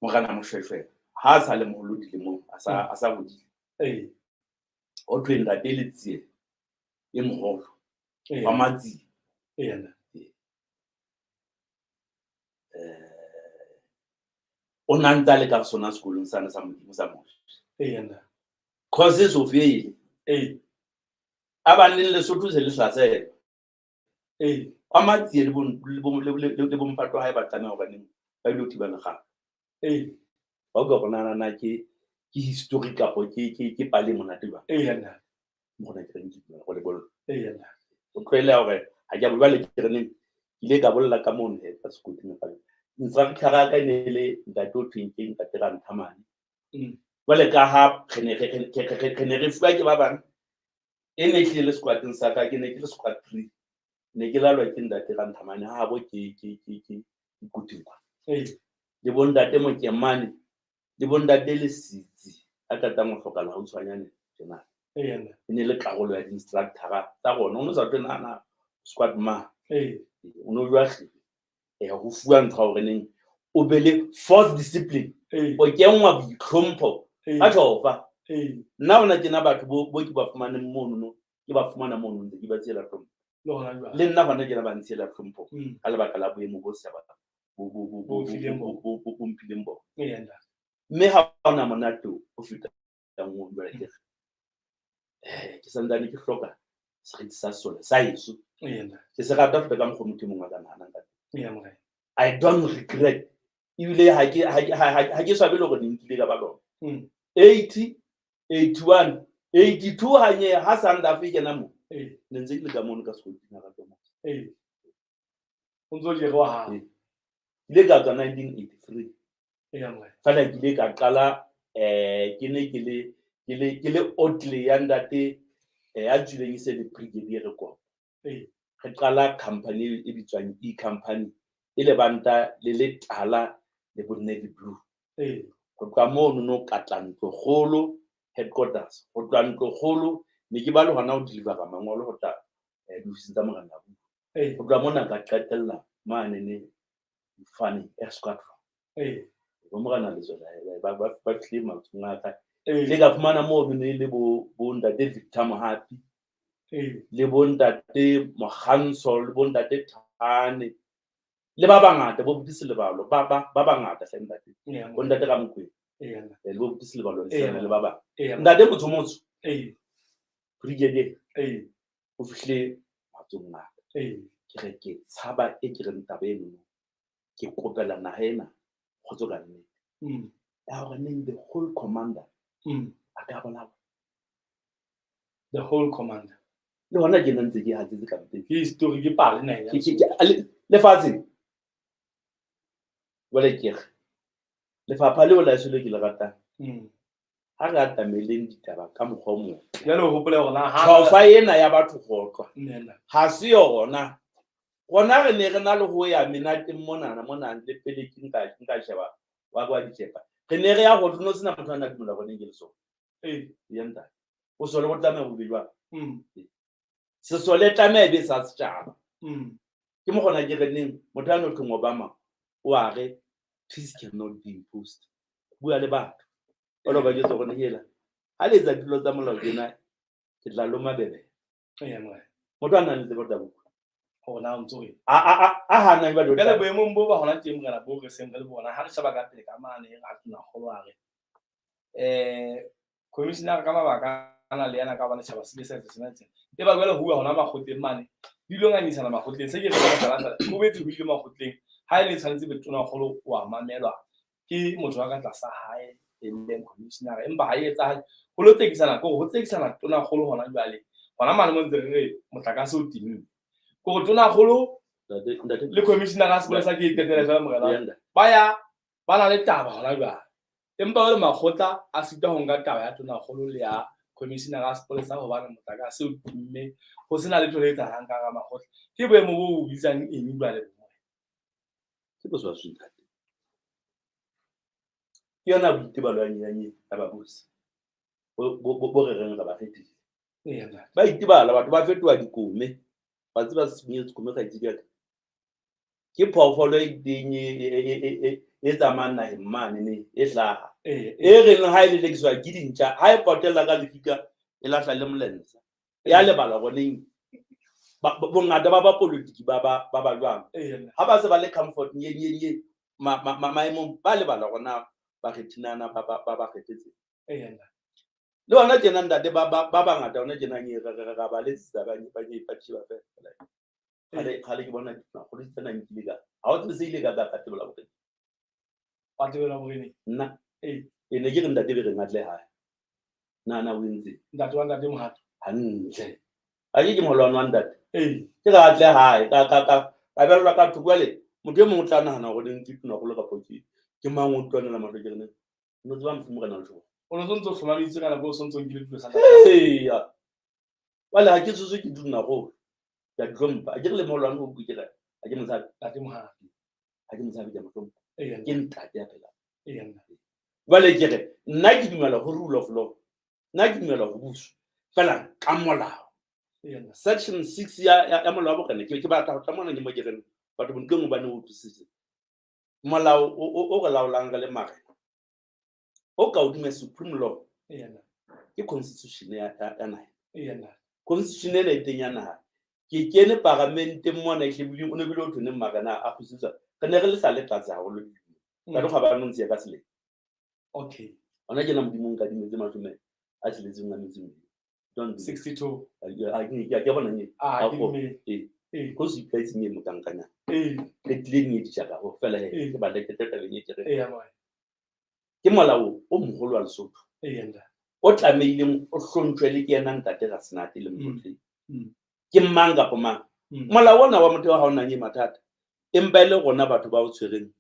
morena Moshweshwe ha a sa le moholo dilemong, a sa hodile. Ee. Ho thwe ntate Letsie e moholo Ee. wa Matsie. Ee. O na ntse a le ka sona sekolong sane sa Modimo sa Moshe. Ee. Course e so fele. Ee. A bang le Lesotho se le hlasela. Ee. Wa Matsie le bo mphato wa hae ba tlameha hore neng ba ile ho thiba mekgatlo. Ee. Ba utlwa hore na na ke history kapo ke pale e monate jwang. Ee, nna. Morena ke reng ke dumela go lebollo. Ee, nna. O tlohele hore ha ke a bua le ke re neng ke ile ka bolla ka mono he ka sekoting fa. Instructor ya ka e ne e le ntate o thweng ke ntate Ranthamane. Jwale ka ha re ne re ne re fuwa ke ba bang, e ne hlile le squadeng sa ka, ke ne ke le squad 3. Ne ke lalwa ke ntate Ranthamane ha bo ke Kutikwa. Ee. Le bo ntate Mokemane, le bo ntate Lesitsi a qetang ho hlokahala hautshwanyane tjena. Ee, nna. E ne le karolo ya di-instructor-a tsa rona. O no sa tlo nahana squad ma. Ee. O no jwa hlile. Ho fuwa ntho ya hore neng o be le force discipline. Ee. O kenngwa boitlhompho Ee. ka tjhofa. Ee. Nna hona tjena batho bo ke ba fumaneng mono no, ke ba fumana mono ntse ke ba tsela hlompho. Le hona jwale. Le nna hona tjena ba ntshiela hlompho ka lebaka la boemo bo sa ba bo bo bo Bo bo fileng bo bona. bo bo bo mphileng bona. Ee, nna. Mme ha hona monate o fetang oo jwale ke re, ke santsane ke hloka seriti sa sesole sa heso. Ee, nna. Ke se rata ho feta ka mokgwa motho e mong a ka nahanang ka teng. Ee, morena. I don't regret. Ebile ha ke swabele hore ne nkile ka ba lona. 80, 81, 82 hanye ha Sandaf e kena moo. Ee. Ne ntse ke le ka mono ka sekoting ha rata moo. Ee. O ntso jere wa hao. Ee. Ke ile ka tswa 1983. Ee, morena. Fela ke ile ka qala, ke ne ke le otle ya ntate, ya tswileng e se le brigadier record. Ee. Re qala company e bitswang E Company, e lebanta le letala le bo navy blue. Ee. Ho tloha mono no ka tla Ntlokgolo headquarters. Ho tloha Ntlokgolo ne ke ba le hona ho delivera mangolo ho tla diofising tsa morena Abu. Ee. Ho tloha mona ka qetella mane ne Fane Air Squadron. Ee. Bo morena Letsoela, ba fihlile matsohong a ka. Ee. Le ka fumana mono ne le bo ntate Victor Mohapi. Ee. Le bo ntate Mokgantsho, le bo ntate Thane, le ba bangata, bo Buti Selebalo, ba bangata hle ntate. Ee, Bo ntate Ramokwena. Ee. Le bo Buti Selebalo, le Ee. Sena, le ba bang. Ee. Ntate Motho Motho. Ee. Brigadier. Ee. O fihlile matsong a ka. Ke re ke tshaba e ke reng taba eno, ke kopela naha ena kgotso ka nnete. Ya hore neng the whole commander a ka bolawa. The whole commander. Le hona ke ntse ke hatsetse ka mpeng. Ke history, ke pale naheng ya Lefatsheng. Jwale ke re lefapha leo la heso le ke le ratang. Ha re atameleng ditaba ka mokgwa o motle. Jwale o hopole hore na ha Tjhofa ena ya batho go otlwa. Nna. Ha se yona. Rona re ne re na le ho ya menateng monana monana le pele ke nka sheba wa kwa ditjepa. Re ne re ya go no sena motho a na dumela gone ke le sona. Ya ntate. O sole go tlameha ho be jwang? Sesole tlameha e be sa setjhaba. Ke mo gona ke re neng motho a no thong Obama o a re peace cannot be imposed. Bua le batho. O lo ba jwetsa hore hela ha le etsa dilo tsa molao tjena ke tla loma bebe. Motho a nang le tsebo tsa buka. Hore na o ntso re. A hana jwale o Jwale tla- boemong bo ba hona teng morena bo re seng re le bona ha re sheba ka pele ka mane ra tona kgolo a re commissioner ka mabaka ana le yana ka hobane setjhaba se ile sa etsa sena tjena. E ba jwale ho uwa hona makgotleng mane, di ilo ngangisana makgotleng. Se ke re ka mohlala, ho boetse ho ile makgotleng. Ha e le tshwanetse be tona kgolo wa mamelwa ke motho wa ka tlasa hae e leng commissioner, empa ha e etsahale. Ho lo tsekisana, ke hore ho tsekisana tona kgolo hona jwale. Hona mane mo ntse re re motlakase o timme. Ke hore tona kgolo Ntate, le commissioner a sepolesa ke e qetela jwale morena. Yanda. Ba ya ba na le taba hona jwale. Empa jwale makgotla a sitwa ho nka taba ya tona kgolo le ya commissioner a sepolesa hobane motlakase o timme, ho sena letho le etsahalang ka hara makgotla. Ke boemo bo bo bitsang eng jwale? Ke boswaswi ntate. Ke yona boitebalo ya nyenyane ya babusi. Bo re reng re ba kgethile. Ntate. Ba itebala, batho ba fetoha dikome. Ba tseba se kome ga itse ka. Ke phoofolo e teng e tsamayang naheng mane ne, e hlaha. E reng ha e lelekiswa ke dintja, ha e potella ka lefika, e lahla le molentsha. Ya lebala goneng. Bongata ba bapolitiki ba jwang. Ha ba se ba le comfort nye, nye, nye, maemong, ba lebala gona ba kgethinana, ba kgethetse. Le hona tjena ntate, ba bangata hona tjena nye, re ba letsetsa, ba nye ipatjhe ba fela. Kgale ke bona ditona-kgolo di tsena nkile ka. Ha o tsebe se ile ka tla ka tebela boreneng. Wa tebela boreneng? Nna. E ne ke re ntate be re ngatle hae. Na, o entse? Ntate wa ntate Mohato. Hantle. A ke ke molwana wa ntate. Ke re atle hae, ka bellwa ka thoko. Jwale, motho e mong o tla nahana hore ne ke tonakgolo kapa ke mang o utlwanela mahlo ke re ne. No tseba mofu morena Letsholo. O no ntso hlomamisitse ka nako o sontso nkile tulo sa ntate. Eya. Jwale ha ke tshoswe ke tonakgolo. Ke a di hlompha. Ha ke re le molwana o bue ke re, ha ke motshabe. Ntate Mohato. Ha ke motshabe, ke a mo hlompha. Ntate. Ke ntate ya phelang. Ntate. Jwale ke re, nna ke dumela ho rule of law. Nna ke dumela ho buso. Fela ka molao. Ntate. Section 6 ya molao wa borena, ke batla ho tla mona ke mo ke reng, batho bo ntlong ba ne o utlwisise. Molao o re laolang re le marena, o ka hodimo ya supreme law, Ntate. ke constitution ya naha. Ntate. Constitution ena e teng ya naha. Ke kene paramenteng mona, e hlebile, o ne bile o thoneng marena a kgusitswa. Re ne re le sa le tlase haholo. Ka tloga ba no ntshiya ka selemo. Hona tjena Modimo o nkadimetse mashome a tsheletseng a metso e mmedi. Don't do it. 62. Ke bona nye. Ah, Ha ke go. mme. Go se ipaetse nye motankana. Qetile nye ditjaka ho fela he, ke ba lekete tabeng e ke re. Morena. Ke molao o moholo wa Lesotho. Ntate. O tlamehileng o hlomphe le ke yena ntate Rasenate le Motlotleng. Ke mang kapa mang. Molao ona wa motheo ha o na nye mathata. Empa e le rona batho ba o tshwereng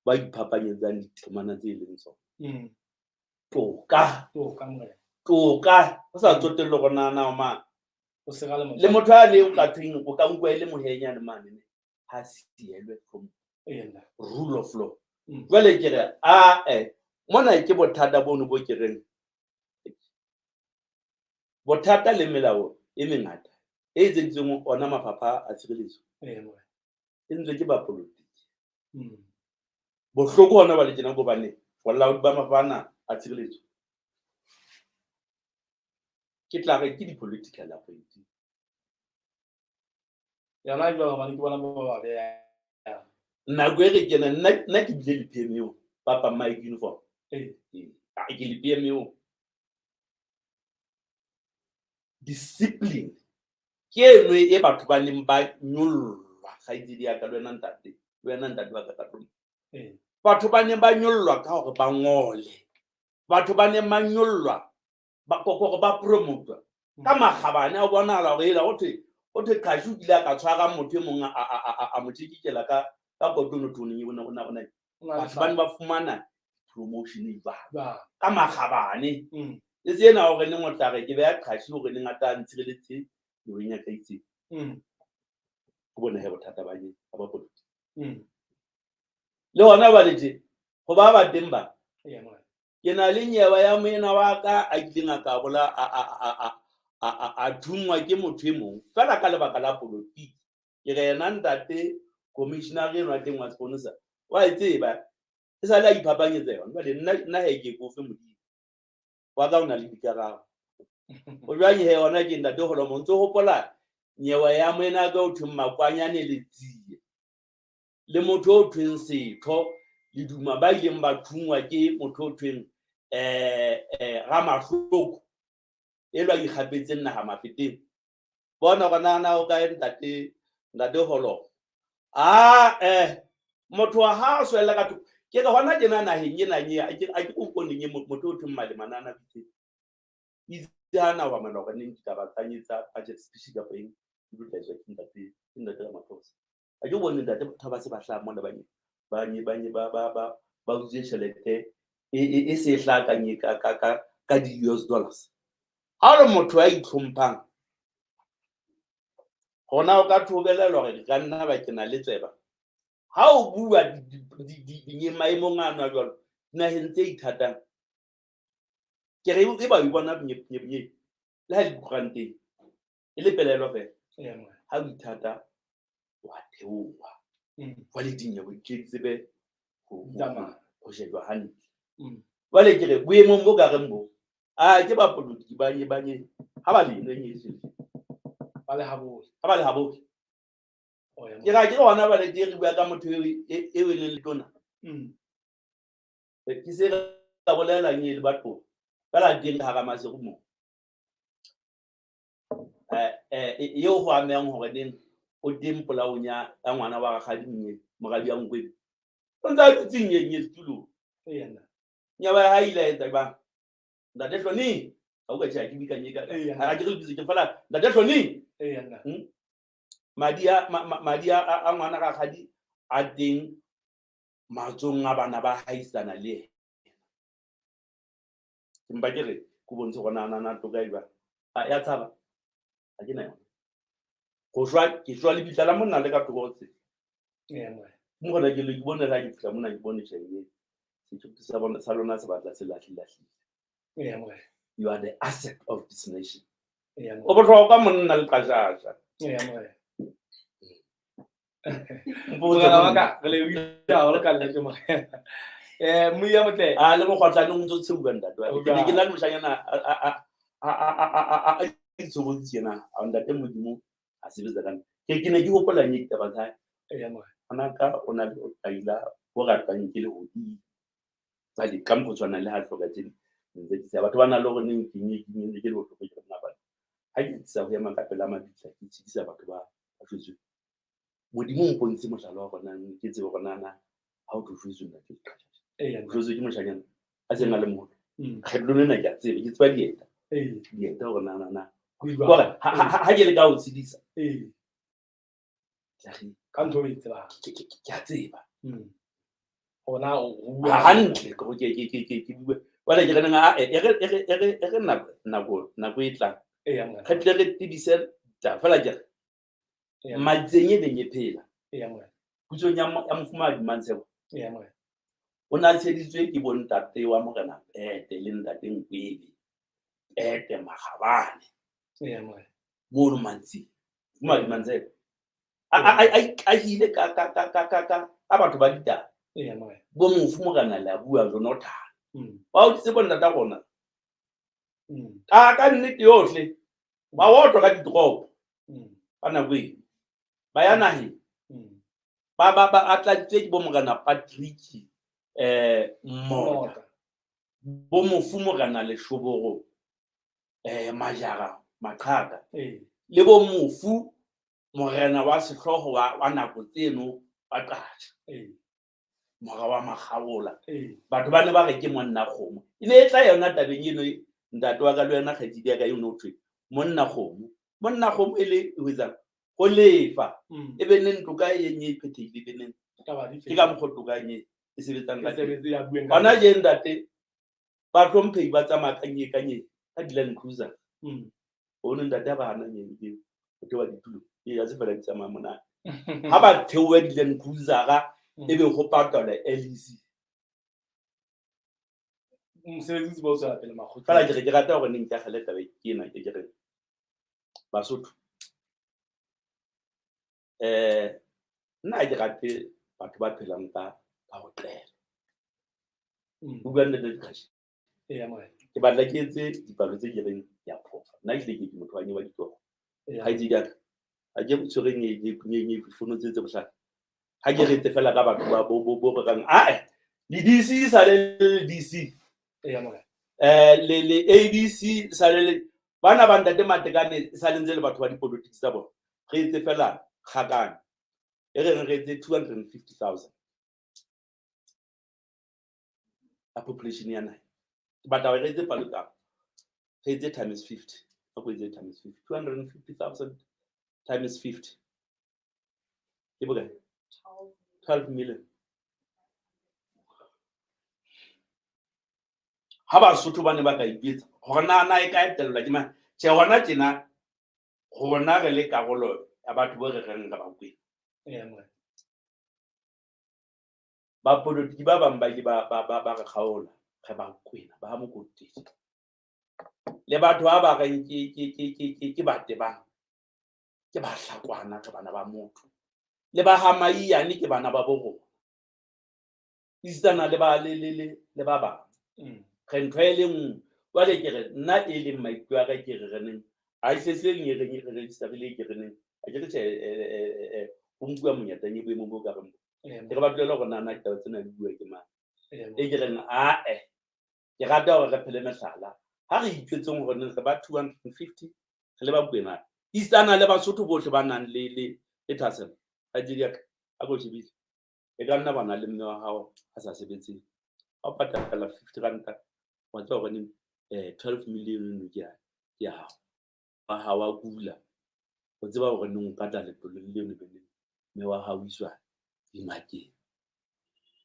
ba iphapanyetsang ditemana tse leng tsona. Toka. Toka, morena. Toka. Ho sa tsotelle hore na na o mang. O se rale motho. Le motho a le o ka thweng, o ka nkuwa e le mohenyane mane ne. Ha sielwe hlompho. Ntate. Rule of law. Jwale ke re, a mona ke bothata bono bo ke reng. Bothata le melao e mengata e etseditsweng ona mafapha a tshireletso. Morena. E ntswe ke bapolitiki. Bohloko hona ba le tjena hobane bolaodi ba mafapha ana a tshireletso. Ke tla re ke di-political appointee. Yona e jwalo hobane ke bona ba ba behang. Nako e re kena, nna ke bile le PMO, Papa Mike uniform. Ke le PMO. Discipline. Ke eno e batho ba neng ba nyollwa, kgaitsedi ya ka le wena ntate, le wena ntate wa ka ka tlung. Batho ba neng ba nyollwa ka hore ba ngole. Batho ba neng ba nyollwa ba hore ba promotwa ka makgabane a bonahala hore ela ho thwe Qhashi o kile a ka tshwara motho e mong a mo tjekekela ka kotono thoneng e bona ona ona. Batho ba ne ba fumana promotion e jwalo ka makgabane. E se ena hore neng o tla re ke beha Qhashi hore neng a tla ntshireletse nyweng ya ka itseng. Ho bona he bothata ba nye ba polotiki. Le hona jwale tje ho ba ba teng ba. Ke na le nyewe ya moena wa ka a kileng a ka bola a thunngwa ke motho e mong fela ka lebaka la polotiki. Ke re yena ntate commissioner enwa teng wa seponesa wa e tseba e sale a iphapanyetsa yona. Jwale nna he ke kofe Modimo wa ka o na le dikarabo. O jwang he hona ke ntate Holomo ntso hopola nyewe ya moena ka o thweng Makwanyane Letsie le motho o thweng Setho le Duma ba ileng ba thungwa ke motho o thweng Ramahloko e lwa ikgapetseng naha mafeteng. Bona hore na o kae ntate Holomo. Motho wa ha a swella ka thoko. Ke re hona tjena naheng ena nye a ke o koneng motho o thweng Malema na bitse. Itse ha na wa mala hore neng ditaba tsa nye tsa budget speech kapa eng di tlo tlaiswa ke ntate Ramaphosa. A ke bone ntate batho ba se ba hlaha mona ba nye ba utswe tjhelete e se hlakanye ka di US dollars. Ha o le motho ya itlhomphang hona o ka thobelelwa hore ka nna ba ke na le tseba. Ha o bua maemong ano a jwalo dinaheng tse ithatang ke re e ba o bona bonye le ha le dikoranteng e le pelaelo fela. Ha o ithata wa theoha. Jwale dinyewe di tle di tsebe ho shejwa hantle. Jwale ke re boemong bo ka reng bo a ke bapolotiki ba nye ha ba le nye ba le habo ha ba le habo. Ke ra ke hona ba le re bua ka motho eo e leng letona. Ke se ka bolela nye le batho ba la teng hara Maseru mo. Eo ho amehang hore neng o teng polaong ya ngwana wa rakgadi nye moradi ya Nkwebe. O ntse a dutse nye setulong. Nyewe ha ile a etsa bang. Ntate Hloni, ha o ka tjha ke bika nye ka. Ha ke re lebitso ke fela Ntate Hloni. Madi a ngwana rakgadi a teng matsohong a bana ba haisana le yena. Ke mpa ke re ke bontshe hore na toka e jwang. Ya tshaba. Ha ke na yona. Ho shwa ke shwa lebitla la monna le ka thoko ho tsela. Mo hona ke le ke bone la ke fihla mona ke bone tjheng. Sethuto sa bona sa lona se batla se lahlile. You are the asset of this nation. O bohlokwa monna le qashasha. Morena wa ka re lebohile haholo ka nnete morena. Moya motle. A le mokgotlane o ntso tshebuka ntate wa ka. Ke ne ke na le moshanyana a itshobotsi tjena, a ntate Modimo a sebetsa ka nna. Ke ne ke hopola nye ditaba tsa hae. Ngwana ka o na le botaila bo ratwang ke lehodimo. Jwale ka mokgwa o tshwanang le ha hloka tje ntse ke batho ba na le hore neng ke nye ke nye ke le bohloko ke nna bana. Ha ke tlisa ho ema ka pela mabitla ke tshedisa batho ba shwetsweng. Modimo o mpontshitse mohlala wa hore na ke tsebe hore na ha o tlo shwetswe ntate o shwetswe ke moshanyana a seng a le moholo. Kgetlong lena ke a tseba, ke tseba dieta. Dieta hore na. Hore ha ke leka ho tshedisa. Ka ntho e tsebang. Ke a tseba. Hona o bua hantle ke bue. Jwale ke re neng a e re nako e tlang. Re tle re tebise taba fela ke re. Matseng e neng e phela. Pusong ya mofumahadi Mantshebo. O ne a tsheditswe ke bontate wa morena Pete le ntate Nkwebe. Pete Makgabane. Mono Mantseng. Mofumahadi Mantshebo. A ikahile ka batho ba ditaba. Bo mofu morena le a bua Jonathan. Ba o tsebo ntata rona. Ka nnete yohle ba otlwa ka ditoropo. Ka nako eo ba ya naheng. Ba atladitswe ke bo morena Patrick Mmota. Bo mofu morena Leshoboro Majara Maqhaka. Le bo mofu morena wa sehlooho wa nako tseno wa Qatjha. Mora wa Makgaola. Batho ba ne ba re ke monna kgomo. E ne e tla yona tabeng eno ntate wa ka le wena kgaitsedi ya ka eno thwe monna kgomo. Monna kgomo e le ho etsang? Ho lefa. E be neng toka e nye e phethehile be neng. Ke ka mokgwa toka e nye e sebetsang ka teng. Hona je ntate ba hlomphehi ba tsamaya ka nye ka nye ka di-Land Cruiser. Ho ne ntate ha ba hana nye eo ho theoha ditulo. E ya se fela di tsamaya monate. Ha ba theohe di-Land Cruiser-a e be ho patalwa LEC. Mosebetsi o tseba o tswela pele makgotleng. Fela ke re ke rata hore neng ke akgele taba ke ena ke re Basotho. Nna ha ke rate batho ba phelang ka ho qela. Bua nnete Dikgashi. Ke batla ke etse dipalo tse ke reng ke a phofa. Nna ehlile ke motho wa nye wa ditoro. Kgaitsedi ya ka, ha ke tshwere nye fono tse tse bohlale. Ha ke re etse fela ka batho ba bo re rang, ae, le DC sa le le DC. Le ABC sa le le bana ba ntate Matekane sa le ntse le batho ba dipolotiki tsa bona. Re etse fela kgakane. E re re etse 250,000. A population ya naha. Ke batla hore re etse palo tsa. Re etse times 50. A ko etse times 50. 250,000 times 50. Ke bokae? 12 million. Ha Basotho ba ne ba ka ipetsa hore na e ka etellwa ke mang? Tjhe, hona tjena rona re le karolo ya batho bo re reng re ba kwena. Bapolotiki ba bang ba ile ba re kgaola, re ba kwena, ba ha Mokotedi. Le batho ba ba reng ke batebang, ke ba hlakwana, ke bana ba motho. Le ba ha Maiyane ke bana ba bo rona. Esitana le ba le ba bang. Re ntho e le nngwe. Jwale ke re nna e leng maikutlo a ka ke re re neng ha e se se e reng e re register-ile ke re neng ha ke re tjhe, ho nkuwa monyetla e boemong bo ka reng. Ke re ba tlohele hore na ditaba tsena di bua ke mang. E ke reng ae, ke rata hore re phele mehlala. Ha re itjwetseng hore neng re ba 250 re le ba Kwena. Esitana le Basotho bohle ba nang le thahasello. Kgaitsedi ya ka, a ko shebile. E ka nna bana le mme wa hao a sa sebetseng. Ha o patala 50 ranta, wa tseba hore neng 12 million eno ke ya hao. Wa hao wa kula. O tseba hore neng o patala letlole leno be neng mme wa hao iswa dingakeng.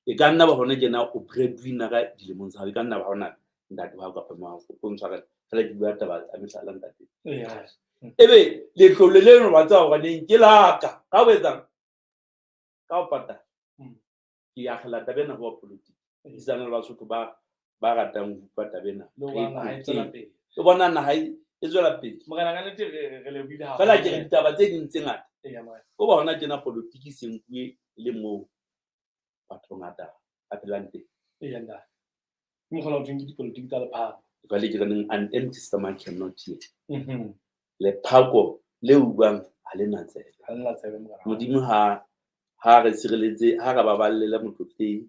E ka nna ba hona tjena o breadwinner ka dilemong tsa hao. E ka nna ba hona ntate wa hao kapa mme wa hao. O ntshwarele. Fela ke bua taba tsa mehlala ntate. Ebe letlole leno wa tseba hore neng ke la ka. Ka ho etsang? Ka ho patala. Ke akgela taba ena ho wa politiki. Esitana le Basotho ba ratang ho utlwa taba ena. Le bona naha e tswela pele. Morena ka nnete re lebohile haholo. Fela ke re ditaba tse ding tse ngata. Ho ba hona tjena politiki se nkuwe le moo batho ngata ba phelang teng. Ntate. Ke mokgona ho thweng ke dipolotiki tsa lephako. Jwale ke re neng an empty stomach cannot hear. Lephako le utlwang ha le na tsebe. Ha le na tsebe, morena. Modimo ha re sireletse, ha re baballe le motlotlehi,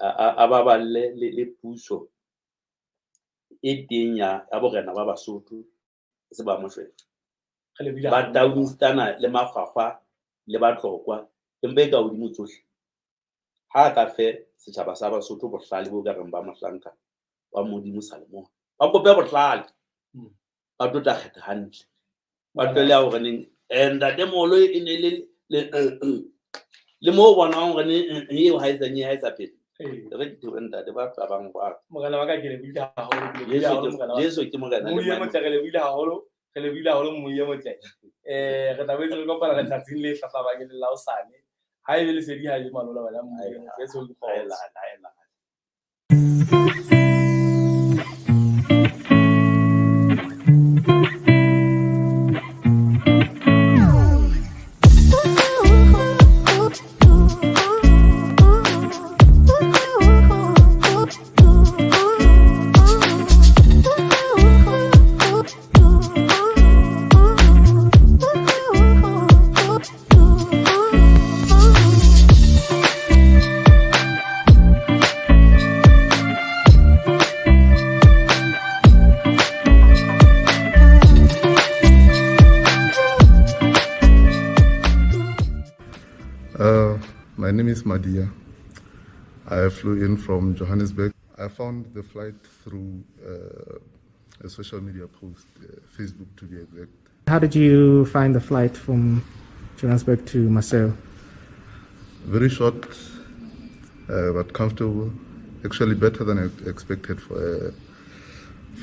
a baballe le puso e teng ya borena ba Basotho se ba Moshweshwe. Ba Taunistana le Makgwakgwa le Batlokwa empa e ka hodimo tsohle. Ha a ka fe setjhaba sa Basotho bohlale bo ka reng ba mohlanka wa Modimo Salomon. Ba kope bohlale. Ba tlo tla kgetha hantle. Ba tlohele hore neng ntatemoholo e ne le moo o bonang hore neng eo ha e sa nye ha e sa phele. Re ke thwe ntate ba qabang kwa. Morena wa ka ke lebohile haholo, ke lebohile haholo morena wa ka. Jesu ke morena le Moya maemo. motle, re lebohile haholo, re lebohile haholo moya motle. Re tla boetse re kopana letsatsing le hlahlamang e leng la hosane. Ha ebe lesedi ha ebe malola wena moya motle, Jesu ke kgotso. Haela, haela. My name is Madia. I flew in from Johannesburg. I found the flight through a social media post, Facebook to be exact. How did you find the flight from Johannesburg to Maseru? Very short, but comfortable. Actually better than I expected for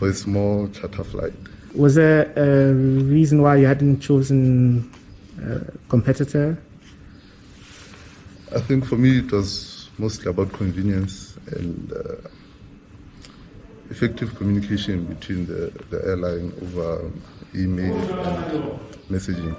a small charter flight. Was there a reason why you hadn't chosen a competitor? I think for me it was mostly about convenience and effective communication between the airline over email and messaging.